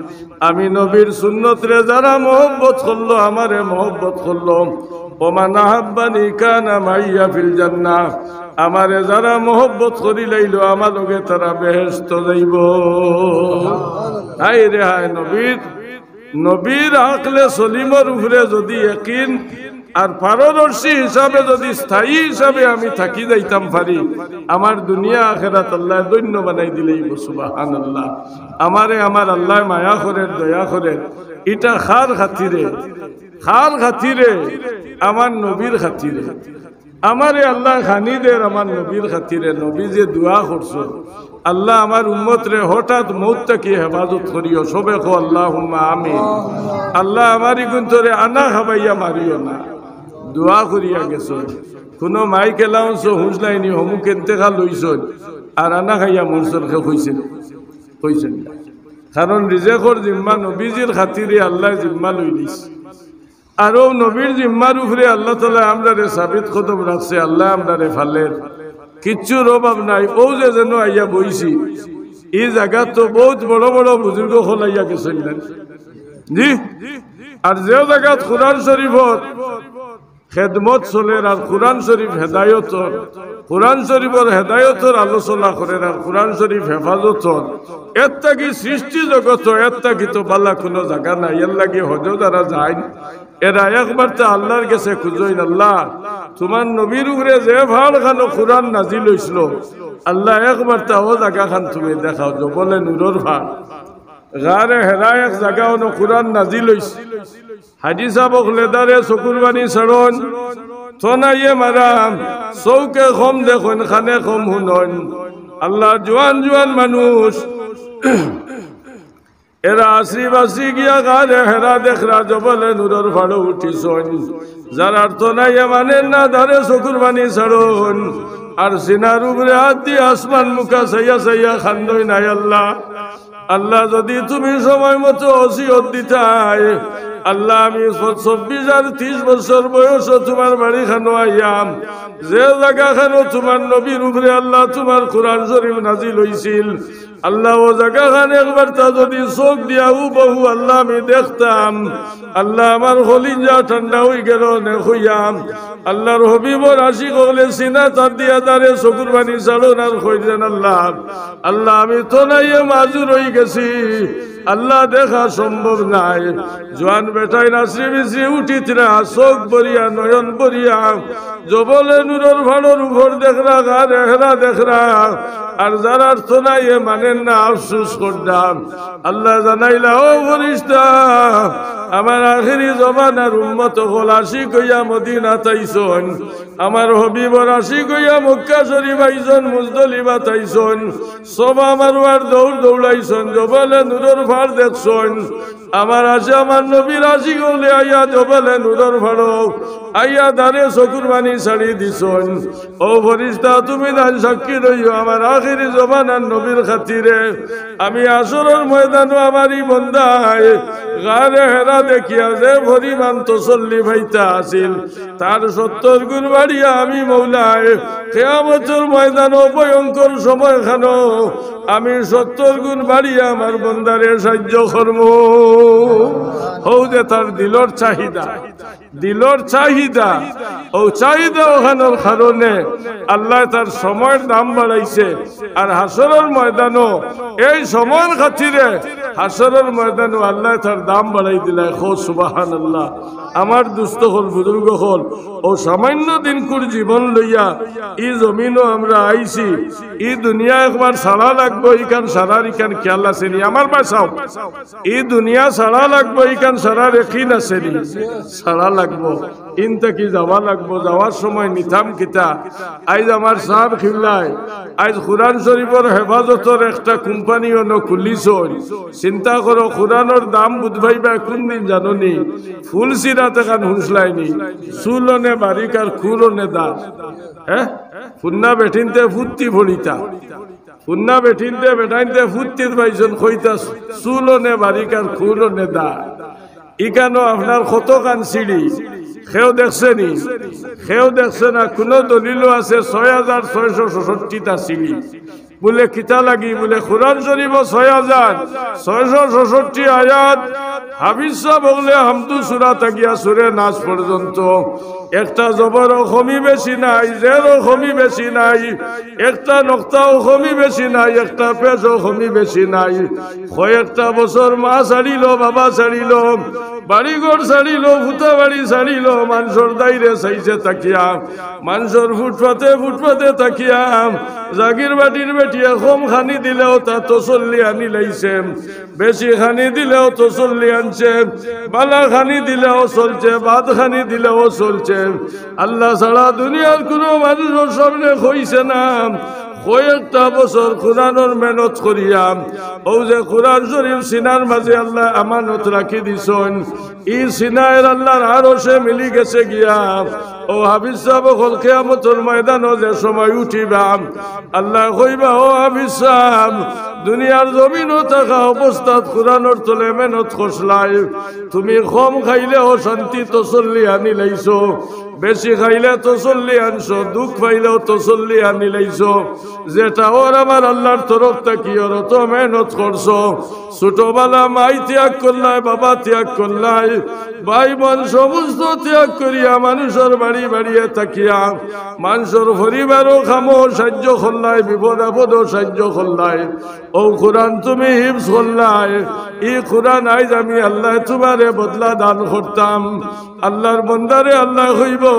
আমি নবীর সুন্নতরে যারা মহব্বত করলো, আমারে মহব্বত করলো। "ওমান আহাব্বানি কানা মাইয়া ফিল জান্নাহ।" আমারে যারা মহব্বত করিলাইলো, আমার লগে তারা বেহেশত যাইবো। হায় রে হায়, নবীর নবীর আকলে সলিমর উপরে যদি একিন আর পারদর্শী হিসাবে যদি স্থায়ী হিসাবে আমি থাকি যাইতাম পারি, আমার দুনিয়া আখেরাত আল্লায় ধন্য বানাই দিলাইবো। সুবহানাল্লাহ। আমারে আমার আল্লায় মায়া করের, দয়া করের। ইটা কার খাতিরে? কার খাতিরে? আমার নবীর খাতিরে। আমারে আল্লায় খানি দের আমার নবীর খাতিরে। নবী যে দোয়া করছো, "আল্লাহ, আমার উম্মতরে হঠাৎ মউত থাকি হেফাজত করিও।" সবে কও, "আল্লাহুম্মা আমিন।" আল্লাহ, আমার ইগুন্তরে আনা খাবাইয়া মারিও না। দোয়া করিয়া গেছো। কুনু মাইক অ্যানাউন্সও হুনলায়নি, হমুক ইন্তেকাল অইছইন, আর আনা খাইয়া মরছইন, কেউ কইছে নি? কইছে না। কারণ রিজেকর জিম্মা নবীজির খাতিরে আল্লায় জিম্মা লইলিছে। আর অউ নবীর জিম্মার উপরে আল্লাহ তাআলায় আমরারে সাবিত কদম রাখছে, আল্লায় আমরারে ফালের। কিচ্ছুর অভাব নাই। অউ যে যেন আইয়া বইছি, ই জাগাত তো বউত বড় বড় বুজুর্গ অকল আইয়া গেছইন না? জি। আর যে জাগাত কোরআন শরীফর খেদমত চলের আর কোরআন শরীফ হেদায়তর, কোরআন শরীফর হেদায়তর আলোচনা করের আর কোরআন শরীফ হেফাজতর, এর থাকি সৃষ্টি জগত, এর থাকি তো বালা কুনু জাগা নাই। এর লাগি হজো যারা যাইন, এরা একবারতা আল্লাহর গেছে খুজইন, "আল্লাহ, তুমার নবীর উপরে যে ফাড় খানো কোরআন নাজিল অইছিল, আল্লাহ, একবারতা অউ জাগাখান তুমি দেখাও।" জবলে নূরর ফাড়, গারে হেরা এক জাগা অনো কোরআন নাজিল অইছে। হাজি সাব অকলে দারে চকুর পানি ছাড়ইন, তনাইয়ে মারা, চউখে কম দেখইন, কানে কম হুনইন। আল্লাহ, জোয়ান জোয়ান মানুষ, এরা আশ্রি বাশ্রি গিয়া গারে হেরা দেখরা, জবলে নূরর ফাড়ো উঠিছইন। যারার তো নাই এ মানের না, দারে চকুর পানি ছাড়ইন। আর সিনার উপরে আত দি আসমান মুখা চাইয়া চাইয়া কান্দইন, আয় আল্লাহ, আল্লাহ, যদি তুমি সময় মতো ওসিয়ত দিতায়, আল্লাহ, আমি ছ-, চব্বিশ আর তিরিশ বছর বয়সো তুমার বাড়ি খানো আইয়াম, যে জাগা খানো তুমার নবীর উপরে আল্লাহ তুমার কোরআন শরীফ নাজিল অইছিল, আল্লাহ, ও জাগা খান একবার তা যদি চোখ দিয়া হুবহু আল্লাহ আমি দেখতাম, আল্লাহ, আমার কলিজা ঠান্ডা অইগেলো নে কইয়াম। আল্লাহর হাবিবর আশিক অকলে সিনাত আত দিয়া দারে চকুর পানি ছাড়ইন আর কইরা, আল্লাহ, আল্লাহ, আমি তো নাই এ মাজুর অইগেছি, আল্লাহ, দেখা সম্ভব নায়। জোয়ান বেটাইন আশ্রি বিশ্রি উঠিতরা, চোখ ভরিয়া, নয়ন ভরিয়া, জবলে নূরর ফাড়র উপর দেখরা, গারে হেরা দেখরা। আর যারার তো নাই এ মানের না, আফসুস কররা। আল্লাহ জানাইলা, ও ফিরিস্তা, আমার আখেরি জমানার উম্মত অকল আশিক অইয়া মদিনাত আইছইন, আমার হাবিবর আশিক অইয়া মক্কা শরীফ আইছইন, মুজদলিফাত আইছইন, সফা মারওয়ার দৌড় দৌড়াইছইন, জবলে নূরর ফাড় দেখছইন। আমার আশে আমার নবীর আশিক অকলে আইয়া জবলে নূরর ফাড়ো আইয়া দারে চকুর পানি ছাড়ি দিছইন। ও ফিরিস্তা, তুমি তান সাক্ষী রইও, আমার আখেরি জমানার নবীর খাতিরে আমি হাশরর ময়দানো আমার ই বন্দায় গারে হেরা দেখিয়া যে পরিমাণ তসল্লি পাইতা আছিল, তার সত্তর গুণ বাড়িয়া আমি মওলায় কিয়ামতর ময়দানো ভয়ঙ্কর সময় খানো আমি সত্তর গুণ বাড়িয়া আমার বন্দারে সাহায্য করমু। হউ যে তার দিলর চাহিদা, দিলর চাহিদা, অউ চাহিদা অখানর কারণে আল্লায় তার সময়র দাম বাড়াইছে। আর হাশরর ময়দানো এই সময়র খাতিরে হাশরর ময়দানো আল্লায় তার দাম বাড়াই দিলায়। কও সুবহানাল্লাহ। আমার দুস্ত অকল, বুজুর্গ অকল, অউ সামান্য দিনকুর জীবন লইয়া ই জমিনো আমরা আইছি। ই দুনিয়া একবার ছাড়া লাগবো, ইখান ছাড়ার ইখান খিয়াল আছে নি? আমার বায় চাও, ই দুনিয়া ছাড়া লাগবো, ইখান ছাড়ার একিন আছে নি? ছাড়া লাগবো। ইন থাকি যাওয়া লাগবো, যাওয়ার সময় নিতাম কিতা? আইজ আমার সাব কিবলায় আইজ কোরআন শরীফর হেফাজতর একটা কোম্পানি অনো খুলিছইন। চিন্তা করো, কোরআনর দাম বুঝবায় বা কুনদিন জানো নি? ফুল সিরাত এখান হুনছলায় নি? চুল অনে বারিক আর খুর অনে দার। হ্যাঁ, ফুন্না বেটিন্তে ফুত্তি ফড়িতা, ফুন্না বেটিন্তে বেটাইন্তে ফুত্তিত পাইছইন, কইতা চুল অনে বারিক আর খুর অনে দার। ইখানো আপনার কতখান সিঁড়ি, কেউ দেখছে নি? কেউ দেখছে না। কুনু দলিলও আছে ছয় হাজার ছয়শো ছষট্টিটা সিঁড়ি? বুলে, কিতা লাগি? বুলে, কোরআন শরীফো ছয় হাজার ছয়শো ছষট্টি আয়াত, হাফিজ সাব অকলে হামদু সুরা থাকিয়া সুরে নাস পর্যন্ত একটা জবরও কমি বেশি নাই, জেরও কমি বেশি নাই, একটা নক্তাও কমি বেশি নাই, একটা পেশও কমি বেশি নাই। কয়েকটা বছর মা ছাড়িলো, বাবা ছাড়িলো, বাড়িঘর ছাড়িলো, ফুতা বাড়ি ছাড়িলো, মানষর দাইরে চাইছে থাকিয়া, মানষর ফুটপাতে ফুটপাতে থাকিয়া, জাগির বাটির বেটিয়ে কম খানি দিলেও তা তসল্লি আনিলাইছে, বেশি খানি দিলেও তসল্লি আনছে, বালা খানি দিলেও চলছে, বাদ খানি দিলেও চলছে। আল্লাহ ছাড়া দুনিয়ার কুনু মানষর সামনে কইছে না, কয়েকটা বছর কোরআনর মেহনত করিয়া, অউ যে কোরআন শরীফ সিনার মাঝে আল্লায় আমানত রাখি দিছইন, ই সিনায় আল্লাহর আরশে মিলি গেছে গিয়া। অউ হাফিজ সাব অকল কিয়ামতর ময়দানো যে সময় উঠিবা, আল্লায় কইবা, ও হাফিজ সাব, দুনিয়ার জমিনো থাকা অবস্থাত কোরআনর তলে মেহনত করছলায়, তুমি কম খাইলেও শান্তি তসল্লি আনিলাইছো, বেশি খাইলে তসল্লি আনছো, দুখ পাইলেও তসল্লি আনিলাইছো। যেটা অর আমার আল্লাহর তরফ থাকি অর, অত মেহনত করছো। ছোটবেলা মাই ত্যাগ করলায়, বাবা ত্যাগ করলায়, ভাই বোন সমস্ত ত্যাগ করিয়া মানষর বাড়ি বাড়িয়ে থাকিয়া, মানষর পরিবারও কামো সাহায্য করলায়, বিপদ আপদও সাহায্য করলায়। অউ কোরআন তুমি হিফজ করলায়, ই কোরআন আইজ আমি আল্লায় তুমারে বদলা দান করতাম। আল্লাহর বন্দারে আল্লায় কইবো,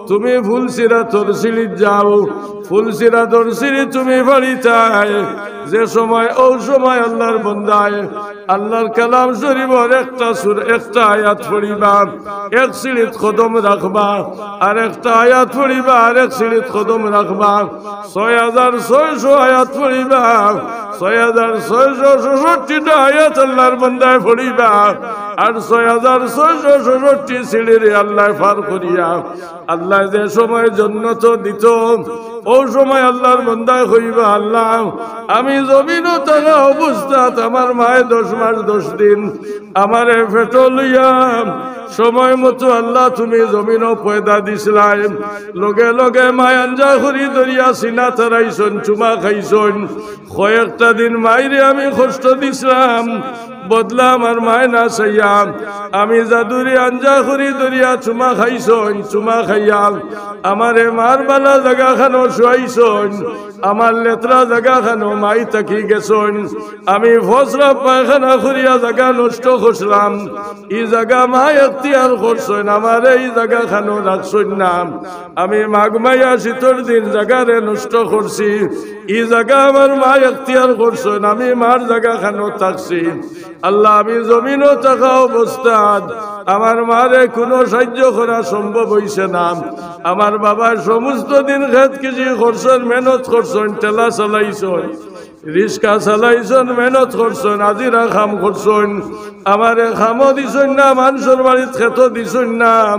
তুমি ফুলসিরাতর সিঁড়িত যাও, ফুলসিরাতর সিঁড়ি তুমি ফাড়িতায়। যে সময়, অউ সময় আল্লার বন্দায় আল্লার কালাম শরীফর একটা সুর, একটা আয়াত পড়িবা, এক সিঁড়িত কদম রাখবা, আর একটা আয়াত পড়িবা, আর এক সিঁড়িত কদম রাখবা। ছয় হাজার ছয়শো আয়াত পড়িবা, ছয় হাজার ছয়শো ছষট্টিটা আয়াত আল্লার বন্দায় পড়িবা, আর ছয় হাজার ছয়শো ছষট্টি সিঁড়িরে আল্লায় পার করিয়া আল্লায় যে সময় জন্নত দিত, অউ সময় আল্লার বন্দায় কইবা, "আল্লা, আমি জমিনো থাকা অবস্থাত আমার মায়ে দশ মাস দশ দিন আমারে পেটো লইয়া সময় মতো আল্লা তুমি জমিনো পয়দা দিছলায়।" লগে লগে মায় আঞ্জা করি ধরিয়া সিনা তারাইছইন, চুমা খাইছইন। কয়েকটা দিন মাইরে আমি কষ্ট দিছলাম, বদলা আমার মায় না চাইয়া, আমি যাদুরে আঞ্জা করি ধরিয়া চুমা খাইছইন, চুমা খাইয়া আমারে মার বালা জাগাখানো শুয়াইছইন, আমার লেতরা জাগাখানো মাই থাকি গেছইন। আমি ফসরা পায়খানা করিয়া জাগা নষ্ট করছলাম, ই জাগা মায় এখতিয়ার করছইন, আমারে ই জাগাখানো রাখছইন না। আমি মাঘ মাইয়া শীতর দিন জাগারে নষ্ট করছি, ই জাগা আমার মায় এখতিয়ার করছইন, আমি মার জাগাখানো থাকছি। আল্লা, আমি জমিনো থাকা অবস্থাত আমার মারে কুনু সাইয্য করা সম্ভব অইছে না। আমার বাবায় সমস্ত দিন খেত কৃষি করছইন, মেহনত করছইন, ঠেলা চালাইছইন, রিক্সা চালাইছইন, মেহনত করছইন, হাজিরা কাম করছইন, আমারে কামো দিছইন না, মানষর বাড়িত খেতো দিছইন না,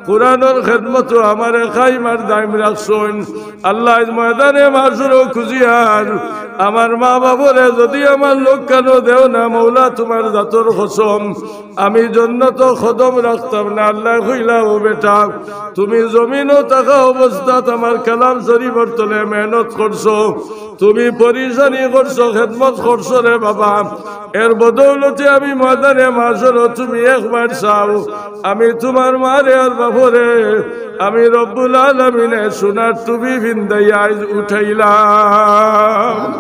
কুরআনর খেদমতো আমারে কায়েম আর দায়েম রাখছইন। আল্লা, আইজ ময়দানে মাশরো খুজিয়ার আমার মা বাবারে যুদি আমার লগে কানো দেও না, মওলা তুমার জাতর কসম, আমি জন্নতো কদম রাখতাম না। আল্লায় কইলা, "ও বেটা, তুমি জমিনো থাকা অবস্থাত আমার কালাম শরীফর তলে মেহনত করছো, তুমি পরেশানি করছো, খেদমত করছো রে বাবা, এর বদৌলতে আমি ময়দানে মাশরো তুমি একবার চাও, আমি তুমার মারে আর বাপরে আমি রব্বুল আলামিনে সোনার টুপি ফিন্দাইয়া আইজ উঠাইলাম।"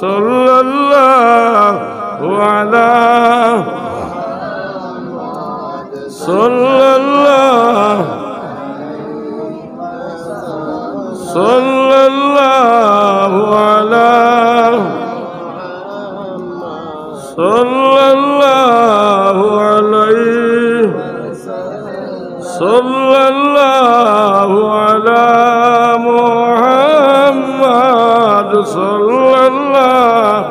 সাল্লাল্লাহু আলা, সাল্লাল্লাহু, সাল্লাল্লাহু আলা, সাল্লাল্লাহু আলাইহি, সাল্লাল্লাহু আলা মুহাম্মাদ, সাল্লাল্লাহু,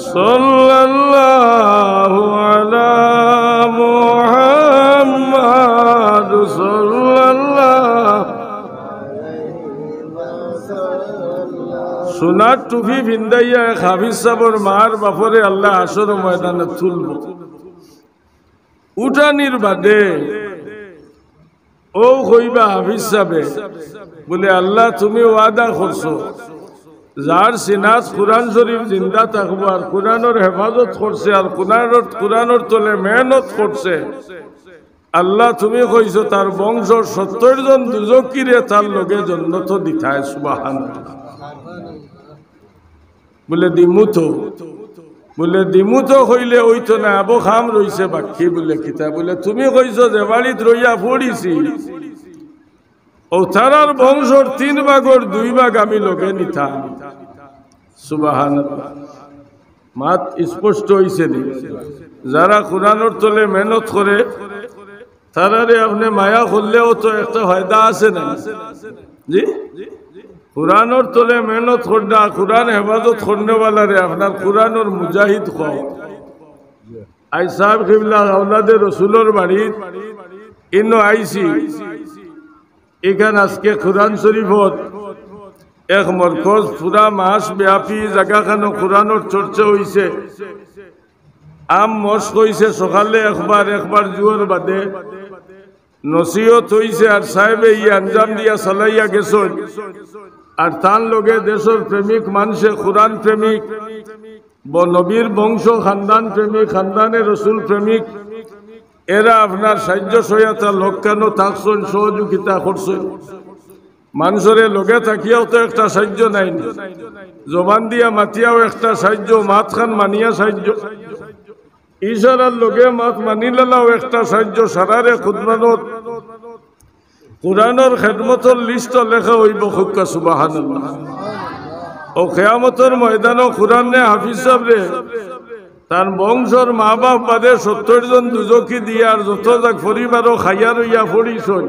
সাল্লাল্লাহু আলা মুহাম্মাদ, সাল্লাল্লাহু। সোনার টুপি ফিন্দাইয়া এক হাফিজ সাবর মার বাপরে আল্লায় হাশরর ময়দানো তুলবো। উঠানির বাদে অউ কইবা হাফিজ সাবে, বুলে, "আল্লা, তুমি ওয়াদা করছো, যার সিনাত কুরআন শরীফ জিন্দা থাকবো, আর কুরআনর হেফাজত করছে, আর কুরআনর, কুরআনর তলে মেহনত করছে, আল্লা, তুমি কইছো তার বংশর সত্তইর জন দুজকিরে তার লগে জন্নতো দিতায়।" সুবহানাল্লাহ। বুলে, "দিমু তো।" বুলে, "দিমু তো কইলে অইতো না, আবো কাম রইছে বাকি।" বুলে, "কিতা?" বুলে, "তুমি কইছো যে বাড়িত রইয়া পড়িছি, অউ তারার বংশর তিন ভাগর দুই ভাগ আমি লগে নিতাম।" সুবহানাল্লাহ। মাত স্পষ্ট অইছে নি? যারা কুরআনর তলে মেহনত করে, তারারে আপনে মায়া করলেও তো একটা ফায়দা আছে না? জি? কুরআনর তলে মেহনত করনা, কুরআন হেফাজত করনেওয়ালারে আপনার কুরআনর মুজাহিদ কও। আইজ সাব কিবলা আওলাদে রসুলর বাড়িত ইনো আইছি, ইখান আজকে কুরআন শরীফর এক মরকজ, পুরা মাস ব্যাপী জাগাখানো কুরআনর চর্চা অইছে। আম মশক অইছে সকালে একবার, একবার জুহর বাদে। নসিহত অইছে আর সাহেবে ই আঞ্জাম দিয়া চালাইয়া গেছইন। আর তান লগে দেশর প্রেমিক মানষে, কুরআন প্রেমিক, ব-, নবীর বংশ খানদান প্রেমিক, খানদানে রসুল প্রেমিক, এরা আপনার সাহায্য সহায়তা লগে কানো থাকছইন, সহযোগিতা করছইন। মানষরে লগে থাকিয়াও তো একটা সাহায্য নায় নি, জবান দিয়া মাতিয়াও একটা সাহায্য, মাতখান মানিয়া সাহায্য। ইশারার লগে মাত মানিলালাও একটা সাহায্য, সারারে খুদমানত কুরআনর খেদমতর লিস্ট লেখা অইবো। কউক্কা সুবহানাল্লাহ। অউ কিয়ামতর ময়দানো কুরআন রে হাফিজ সাবরে, তান বংশর মা-বাপ বাদে সত্তইর জন দুজখি দিয়া আর যত জাগ পরিবারও খাইয়া রইয়া পড়ছইন,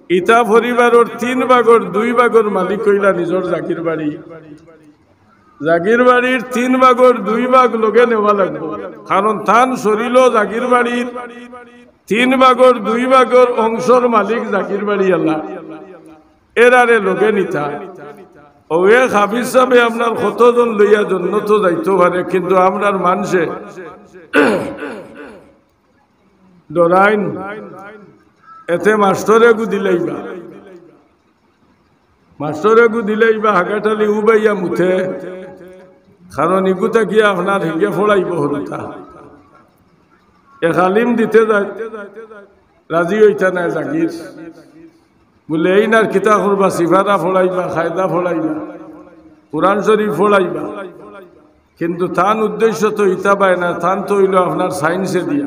ইতা পরিবারর তিন ভাগর দুই ভাগর মালিক অইলা নিজর জাগির বাড়ি। জাগির বাড়ির তিন ভাগর দুই ভাগ লগে নেওয়া লাগবো, কারণ তান শরীলো জাগির বাড়ির তিন ভাগর দুই ভাগর অংশর মালিক জাগির বাড়িআলা। এরারে লগে নিতা। অউ এক হাফিজ সাবে আপনার কতজন লইয়া জন্নতো যাইতো পারে, কিন্তু আমরার মানষে ডরাইন, এতে মাস্টরে গু দিলাইবা, মাস্টরে গু দিলাইবা, হাগাটালি উবাইয়া মুতে, কারণ ইগু থাকিয়া আপনার হিগে পড়াইবো হুরুতা। এক আলিম দিতে যায়, রাজি অইতা নায় জাগির। বুলে, "এইন আর কিতা করবা, সিফারা পড়াইবা, কায়দা পড়াইবা, কুরআন শরীফ পড়াইবা।" কিন্তু তান উদ্দেশ্য তো ইতা বায় না, তান তো অইলো আপনার সায়েন্সে দিয়া,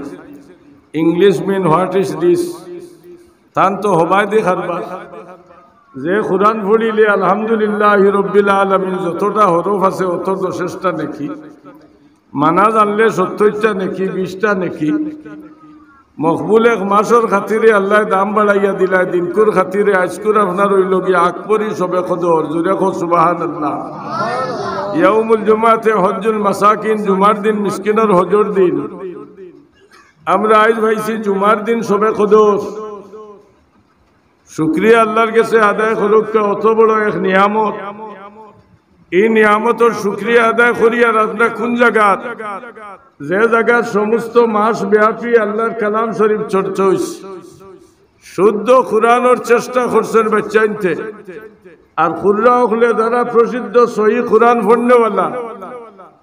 English mean what is this, তান তো হবায়দি কারবার। যে কুরআন পড়িলে আলহামদুলিল্লাহি রব্বিল আলামিন যতটা হরফ আছে, অত দশেরটা নেকি, মানা জানলে সত্তইরটা নেকি, বিশটা নেকি, মকবুল এক মাসর খাতিরে আল্লায় দাম বাড়াইয়া দিলায়, দিনকুর খাতিরে আইজকুর আপনার অইলো গিয়া আকবরী শবে কদর, জুরে কও সুবহানাল্লাহ। ইয়াউমুল জুমাতে হজ্জুল মাসাকিন, জুমার দিন মিসকিনর হজর দিন। আমরা আইজ পাইছি জুমার দিন শবে কদর। শুকরিয়া আল্লার গেছে আদায় করউক্কা, অত বড় এক নিয়ামত। ই নিয়ামতর শুকরিয়া আদায় করিয়ার আমরা কুন জাগাত, যে জাগাত সমস্ত মাস ব্যাপী আল্লার কালাম শরীফ চর্চা অইছে, শুদ্ধ কুরআনর চেষ্টা করছইন বাইচ্চাইন্তে। আর কুররা অকলে যারা প্রসিদ্ধ সহি কুরআন পড়নেওয়ালা,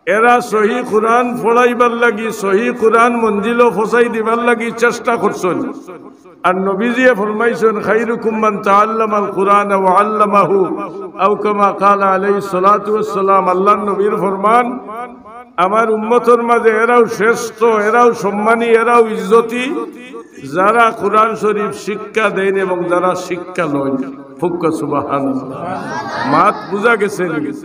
এরা সহি কুরআন পড়াইবার লাগি, সহি কুরআন মঞ্জিলো ফসাই দিবার লাগি চেষ্টা করছইন। আর নবীজিয়ে ফরমাইছইন, "খাইরুকুম মান তাআল্লামাল কুরআনা ওয়া আল্লামাহু", আও কামা ক্বালা আলাইহিস সালাতু ওয়াস সালাম। আল্লার নবীর ফরমান, আমার উম্মতর মাঝে এরাউ শ্রেষ্ঠ, এরাউ সম্মানী, এরাউ ইজ্জতি, যারা কুরআন শরীফ শিক্ষা দেইন এবং যারা শিক্ষা লইন। কউক্কা সুবহানাল্লাহ। মাত বুঝা গেছে নি?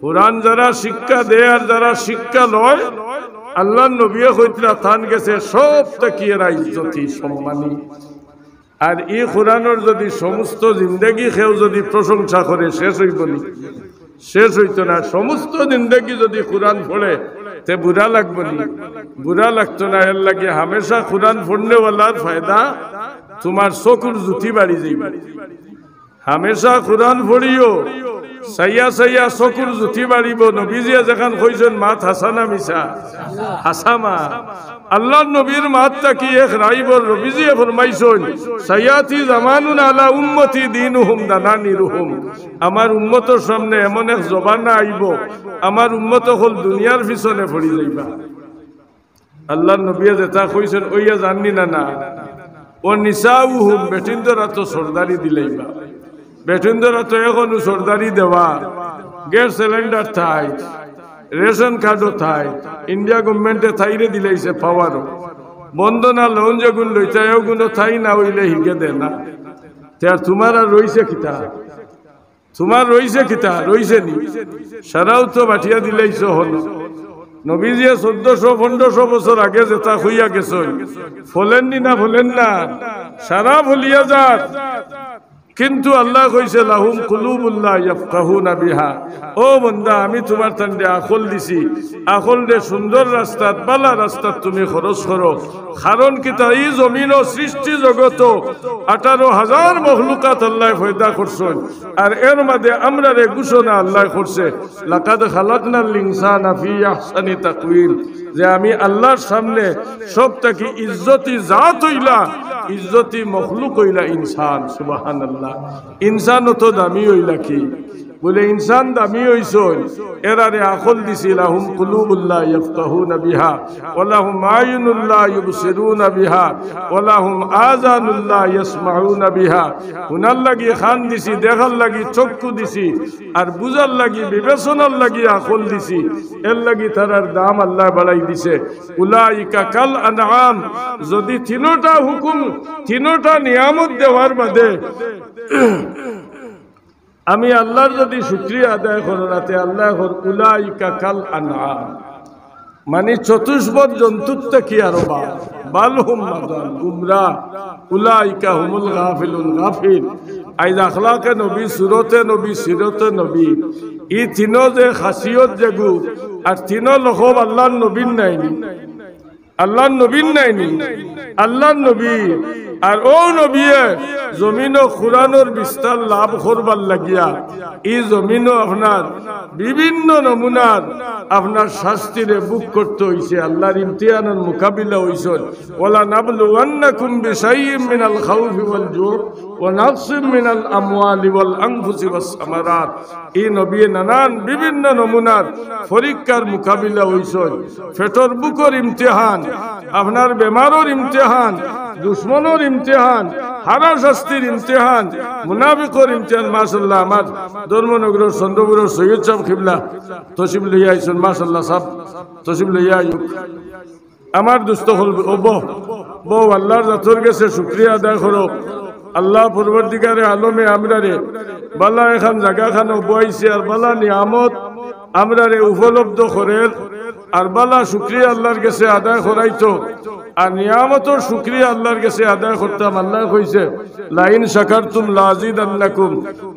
কুরআন যারা শিক্ষা দেয় আর যারা শিক্ষা লয়, আল্লার নবীয়ে কইতরা তান গেছে সব থাকি এরা ইজ্জতি, সম্মানী। আর ই কুরআনর যদি সমস্ত জিন্দেগি কেউ যদি প্রশংসা করে, শেষ অইবো নি? শেষ অইতো না। সমস্ত জিন্দেগি যদি কুরআন পড়ে, তে বুরা লাগবো নি? বুরা লাগতো না। এরলাগি হামেশা কুরআন পড়নেওয়ালার ফায়দা, তুমার চকুর জুতি বাড়ি যাইবো। হামেশা কুরআন পড়িও, চাইয়া চাইয়া চকুর জুতি বাড়িবো। নবীজিয়ে যেখান কইছইন, মাত হাছা না মিছা? হাছা মাত। আল্লার নবীর মাত থাকি এক রাইবর। নবীজিয়ে ফরমাইছইন, "সায়াতি জামানুন আলা উম্মতি দীনুহুম দানানিরুহুম।" আমার উম্মতর সামনে এমন এক জমানা আইবো, আমার উম্মত অকল দুনিয়ার পিছনে পড়ি যাইবা। আল্লার নবীয়ে যেটা কইছইন, অইয়া যার নি না? না। "ওয়া নিসাউহুম", বেটিন্তরা তো সর্দারি দিলাইবা। বেটিন্তরা তো এখনো সর্দারি দেওয়া, গ্যাস সিলিন্ডার থাই, রেশন কার্ডও থাই, ইন্ডিয়া গভর্নমেন্টে থাইরে দিলাইছে পাওয়ারও। বন্দনা লোন যেগুন লইতা, এগুনও থাই না অইলে হিগে দেয় না। তে আর তুমার আর রইছে কিতা? তুমার রইছে কিতা? রইছে নি? সারাউ তো বাটিয়া দিলাইছো হন। নবীজিয়ে চৌদ্দশো পনেরোশো বছর আগে যেটা কইয়া গেছইন, ফলেন নি না ফলেন না? সারা ফলিয়া যার। কিন্তু আল্লায় কইছে, "লাহুম কুলুবুন লা ইয়াফকাহুনা বিহা।" ও বন্দা, আমি তুমার তানরে আকল দিছি, আকলরে সুন্দর রাস্তাত, বালা রাস্তাত তুমি খরচ করো। কারণ কিতা, ই জমিনো সৃষ্টি জগতো আঠারো হাজার মখলুকাত আল্লায় পয়দা করছইন, আর এর মাঝে আমরারে ঘোষণা আল্লায় করছে, "লাকাদ খালাকনাল ইনসানা ফি আহসানি তাকওয়িম", যে আমি আল্লার সামনে সব থাকি ইজ্জতি জাত অইলা, ইজ্জতি মখলুক অইলা ইনসান। সুবহানাল্লাহ। ইনসানও তো দামি অইলা কি? বুলে ইনসান দামি অইছইন, এরারে আকল দিছি, লাহুম কুলুবুন লা ইয়াফকাহুনা বিহা, ওয়া লাহুম আয়ুনুন লা ইউবসিরুনা বিহা, ওয়া লাহুম আযানুন লা ইয়াসমাউনা বিহা। হুনার লাগি কান দিছি, দেখার লাগি চক্ষু দিছি, আর বুঝার লাগি, বিবেচনার লাগি আকল দিছি। এর লাগি তারার দাম আল্লায় বাড়াই দিছে। উলাইকা কাল আনআম, যদি তিনোটা হুকুম, তিনোটা নিয়ামত দেওয়ার বাদে আমি আল্লাহর যদি শুকরিয়া আদায় করো, রাতে আল্লায় কর, উলাইকা কাল আনআম, মানে চতুষ্পদ জন্তুর থাকি আরো বাদ, বাল হুম আদাল, গুমরা, উলাইকা হুমুল গাফিলুন, গাফিল। আইজ আখলাকে নবী, সুরতে নবী, সিরতে নবী, ই তিনো যে খাসিয়ত যেগু, আর তিনো লকব আল্লাহর নবীর নায়নি, আল্লাহর নবীর নায়নি, আল্লাহর নবী। আর অউ নবিয়ে জমিনো কুরআনর বিস্তার লাভ করবার লাগিয়া ই জমিনো আপনার বিভিন্ন নমুনার আপনার শাস্তিরে ভোগ করতে অইছে, আল্লাহর ইমতিহানর মোকাবিলা অইছে। ওয়ালা নাবলুওয়ান্নাকুম বিশাইইম মিনাল খাউফি ওয়াল জুই ওয়া নাকসিম মিনাল আমওয়ালি ওয়াল আনফুসি ওয়াস সামারাত। ই নবিয়ে নানান বিভিন্ন নমুনার পরীক্ষার মোকাবিলা অইছে। পেটর ভুকর ইমতিহান, আপনার বেমারর ইমতিহান, দুশমনর ইমতিহান, হারা শাস্তির ইমতিহান, মুনাফিকর ইমতিহান। মাশাআল্লাহ, আমার ধর্মনগরর চন্দ্রপুরর সৈয়দ সাব কিবলা তশরিফ লইয়া আইছইন। মাশাআল্লাহ, সাব তশরিফ লইয়া আইউক। আমার দুস্ত অকল, ও বও, বও, আল্লাহর জাতর গেছে শুকরিয়া আদায় করো। আল্লাহ পরওয়ারদিগারে আলমে আমরারে বালা এখান জাগাখানো বওয়াইছে, আর বালা নিয়ামত আমরারে উপলব্ধ করের, আর বালা শুকরিয়া আল্লাহর গেছে আদায় করাইতো। আর নিয়ামতর শুকরিয়া আল্লাহর গেছে আদায় করতাম। আল্লায় কইছে, "লাইন শাকারতুম লাজিদান্নাকুম।"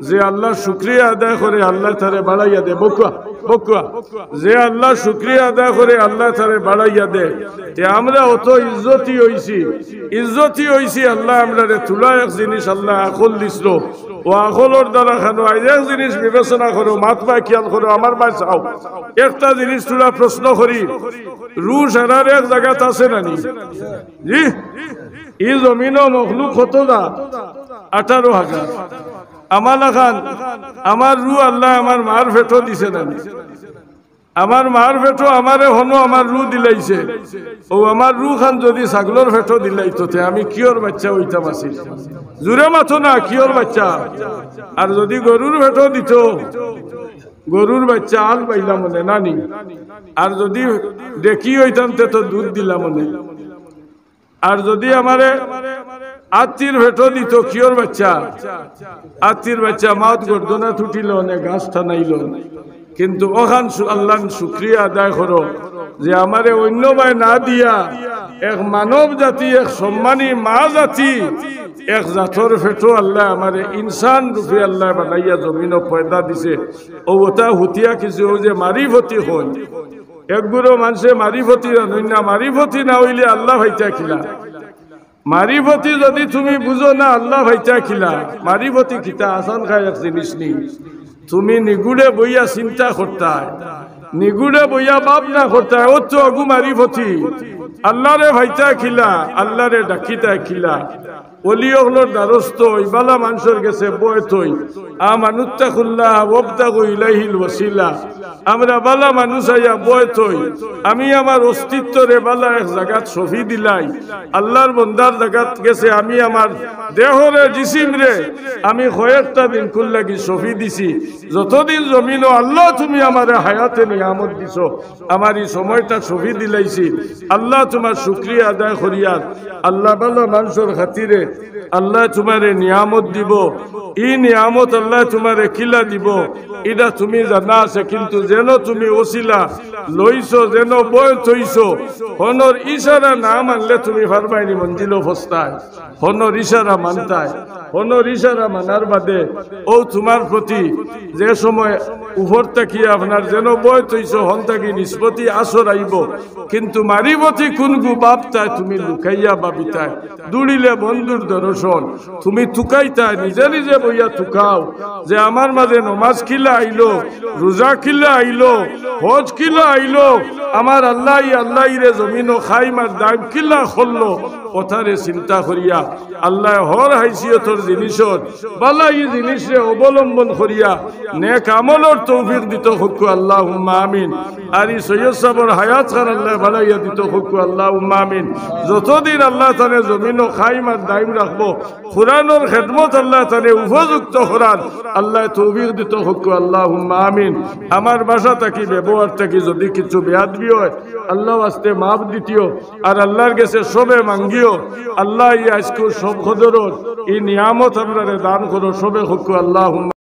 যে আল্লাহর শুকরিয়া আদায় করে, আল্লায় তারে বাড়াইয়া দে। বউক্কা, বউক্কা। যে আল্লাহর শুকরিয়া আদায় করে, আল্লায় তারে বাড়াইয়া দে। তে আমরা অত ইজ্জতি অইছি, ইজ্জতি অইছি, আল্লায় আমরারে তুলা এক জিনিস আল্লায় আকল দিছলো। অউ আকলর দ্বারা খানো আইজ এক জিনিস বিবেচনা করো, মাত বায় খিয়াল করো, আমার বায় চাও। একটা জিনিস তুলা প্রশ্ন করি, রু সারার এক জাগাত আছে না নি? জি? ই জমিনো মখলুক কত জাত? আঠারো হাজার। আমার লাখান, আমার রু আল্লায় আমার মার পেটো দিছে না নি? আমার মার পেটো আমারে হনো আমার রু দিলাইছে। অউ আমার রু খান যদি ছাগলর পেটো দিলাইতো, তে আমি কিওর বাইচ্চা অইতাম আছিল? জুরে মাতো না, কিওর বাইচ্চা? আর যদি গরুর পেটো দিতো, গরুর বাইচ্চা আল বাইলাম অনে, না নি? আর যদি ডেকি অইতাম, তে তো দুধ দিলাম অনে। আর যদি আমারে আত্তির পেটো দিতো, কিওর বাইচ্চা? আত্তির বাইচ্চা মাত গর্দনা তুটিলো অনে, ঘাস টানাইলো অনে। কিন্তু অখান শু-, আল্লাহর শুকরিয়া আদায় করো যে আমারে অইন্য বায় না দিয়া এক মানব জাতি, এক সম্মানী মা জাতি, এক জাতর পেটো আল্লায় আমারে ইনসান রূপে আল্লায় বানাইয়া জমিনো পয়দা দিছে। অউ অতা হুতিয়া কিছু, অউ যে মারিফতি অইন, একগুলো মানষে মারিফতি জানইন না, মারিফতি না অইলে আল্লাহ পাইতা কিলা? মারিফতি যদি তুমি বুঝো না, আল্লাহ পাইতা কিলা? মারিফতি কিতা? আসান খাই এক জিনিস নি। তুমি নিগুড়ে বইয়া চিন্তা করতায়, নিগুড়ে বইয়া ভাবনা করতায়, অউ তো অগু মারিফতি। আল্লাহরে পাইতা কিলা? আল্লাহরে ডাকিতা কিলা? অলি অকলর দ্বারস্থ অই, বালা মানষর গেছে বয় থই। আমানুত্তাকুল্লাহ ওয়াবতাগু ইলাইহিল ওয়াসিলা। আমরা বালা মানুষ আইয়া বয় থই। আমি আমার অস্তিত্বরে বালা এক জাগাত সঁপি দিলাই। আল্লাহর বন্দার জাগাত গেছে আমি আমার দেহরে, জিসিমরে আমি কয়েকটা দিনকুর লাগি সঁপি দিছি। যতদিন জমিনো আল্লাহ তুমি আমারে হায়াতে নিয়ামত দিছো, আমার ই সময়টা সঁপি দিলাইছি। আল্লাহ তুমার শুকরিয়া আদায় করিয়ার। আল্লাহ বালা মানষর খাতিরে আল্লাহ তুমারে নিয়ামত দিবো। ই নিয়ামত আল্লাহ তুমারে কিলা দিবো, ইটা তুমি জানা আছে, কিন্তু যেন তুমি ওসিলা লইছো, যেন বয় থইছো, হনর ইশারা না মানলে তুমি পারবায়নি মঞ্জিলো পৌঁছতায়। হনর ইশারা মানতায়, হনর ইশারা মানার বাদে অউ তুমার প্রতি যে সময় উপর থাকি আপনার যেন বয় থইছো, হন থাকি নিষ্পতি আসর আইবো। কিন্তু মারিফতি কুনগু ভাবতায় তুমি লুকাইয়া ভাবিতায়। দৌড়িলে বন্ধুর দর্শন, তুমি তুকাইতায়, নিজে নিজে বইয়া তুকাও যে আমার মাঝে নমাজ কিলা আইলো, রোজা কিলা আইলো, হজ কিলা আইলো, আমার আল্লাহ, ই আল্লাহ ইরে জমিনো কায়েম আর দায়েম কিলা করলো, অতারে চিন্তা করিয়া আল্লাহ হর হাইসিয়তর জিনিসর বালা ই জিনিসরে অবলম্বন করিয়া নেক আমলর তৌফিক দিতো কউক্কা, আল্লাহুম্মা আমিন। আর ই সৈয়দ সাবর হায়াত খান আল্লাহ বাড়াইয়া দিতো কউক্কা, আল্লাহুম্মা আমিন। যতদিন আল্লাহ তানে জমিনো কায়েম আর দায়েম রাখবো, কোরআনর খেদমত আল্লাহ তানে উপযুক্ত করার আল্লাহ তৌফিক দিতো কউক্কা, আল্লাহুম্মা আমিন। আমার ভাষা থাকি, ব্যবহার থাকি যদি কিছু বেয়াদবি অয়, আল্লাহ ওয়াস্তে মাফ দিতিও। আর আল্লাহর গেছে সবে মাঙ্গিও, আল্লাহ ই আইজকুর সব কদরর ই নিয়ামত আমরারে দান করো, সবে কউক্কা, আল্লাহুম্মা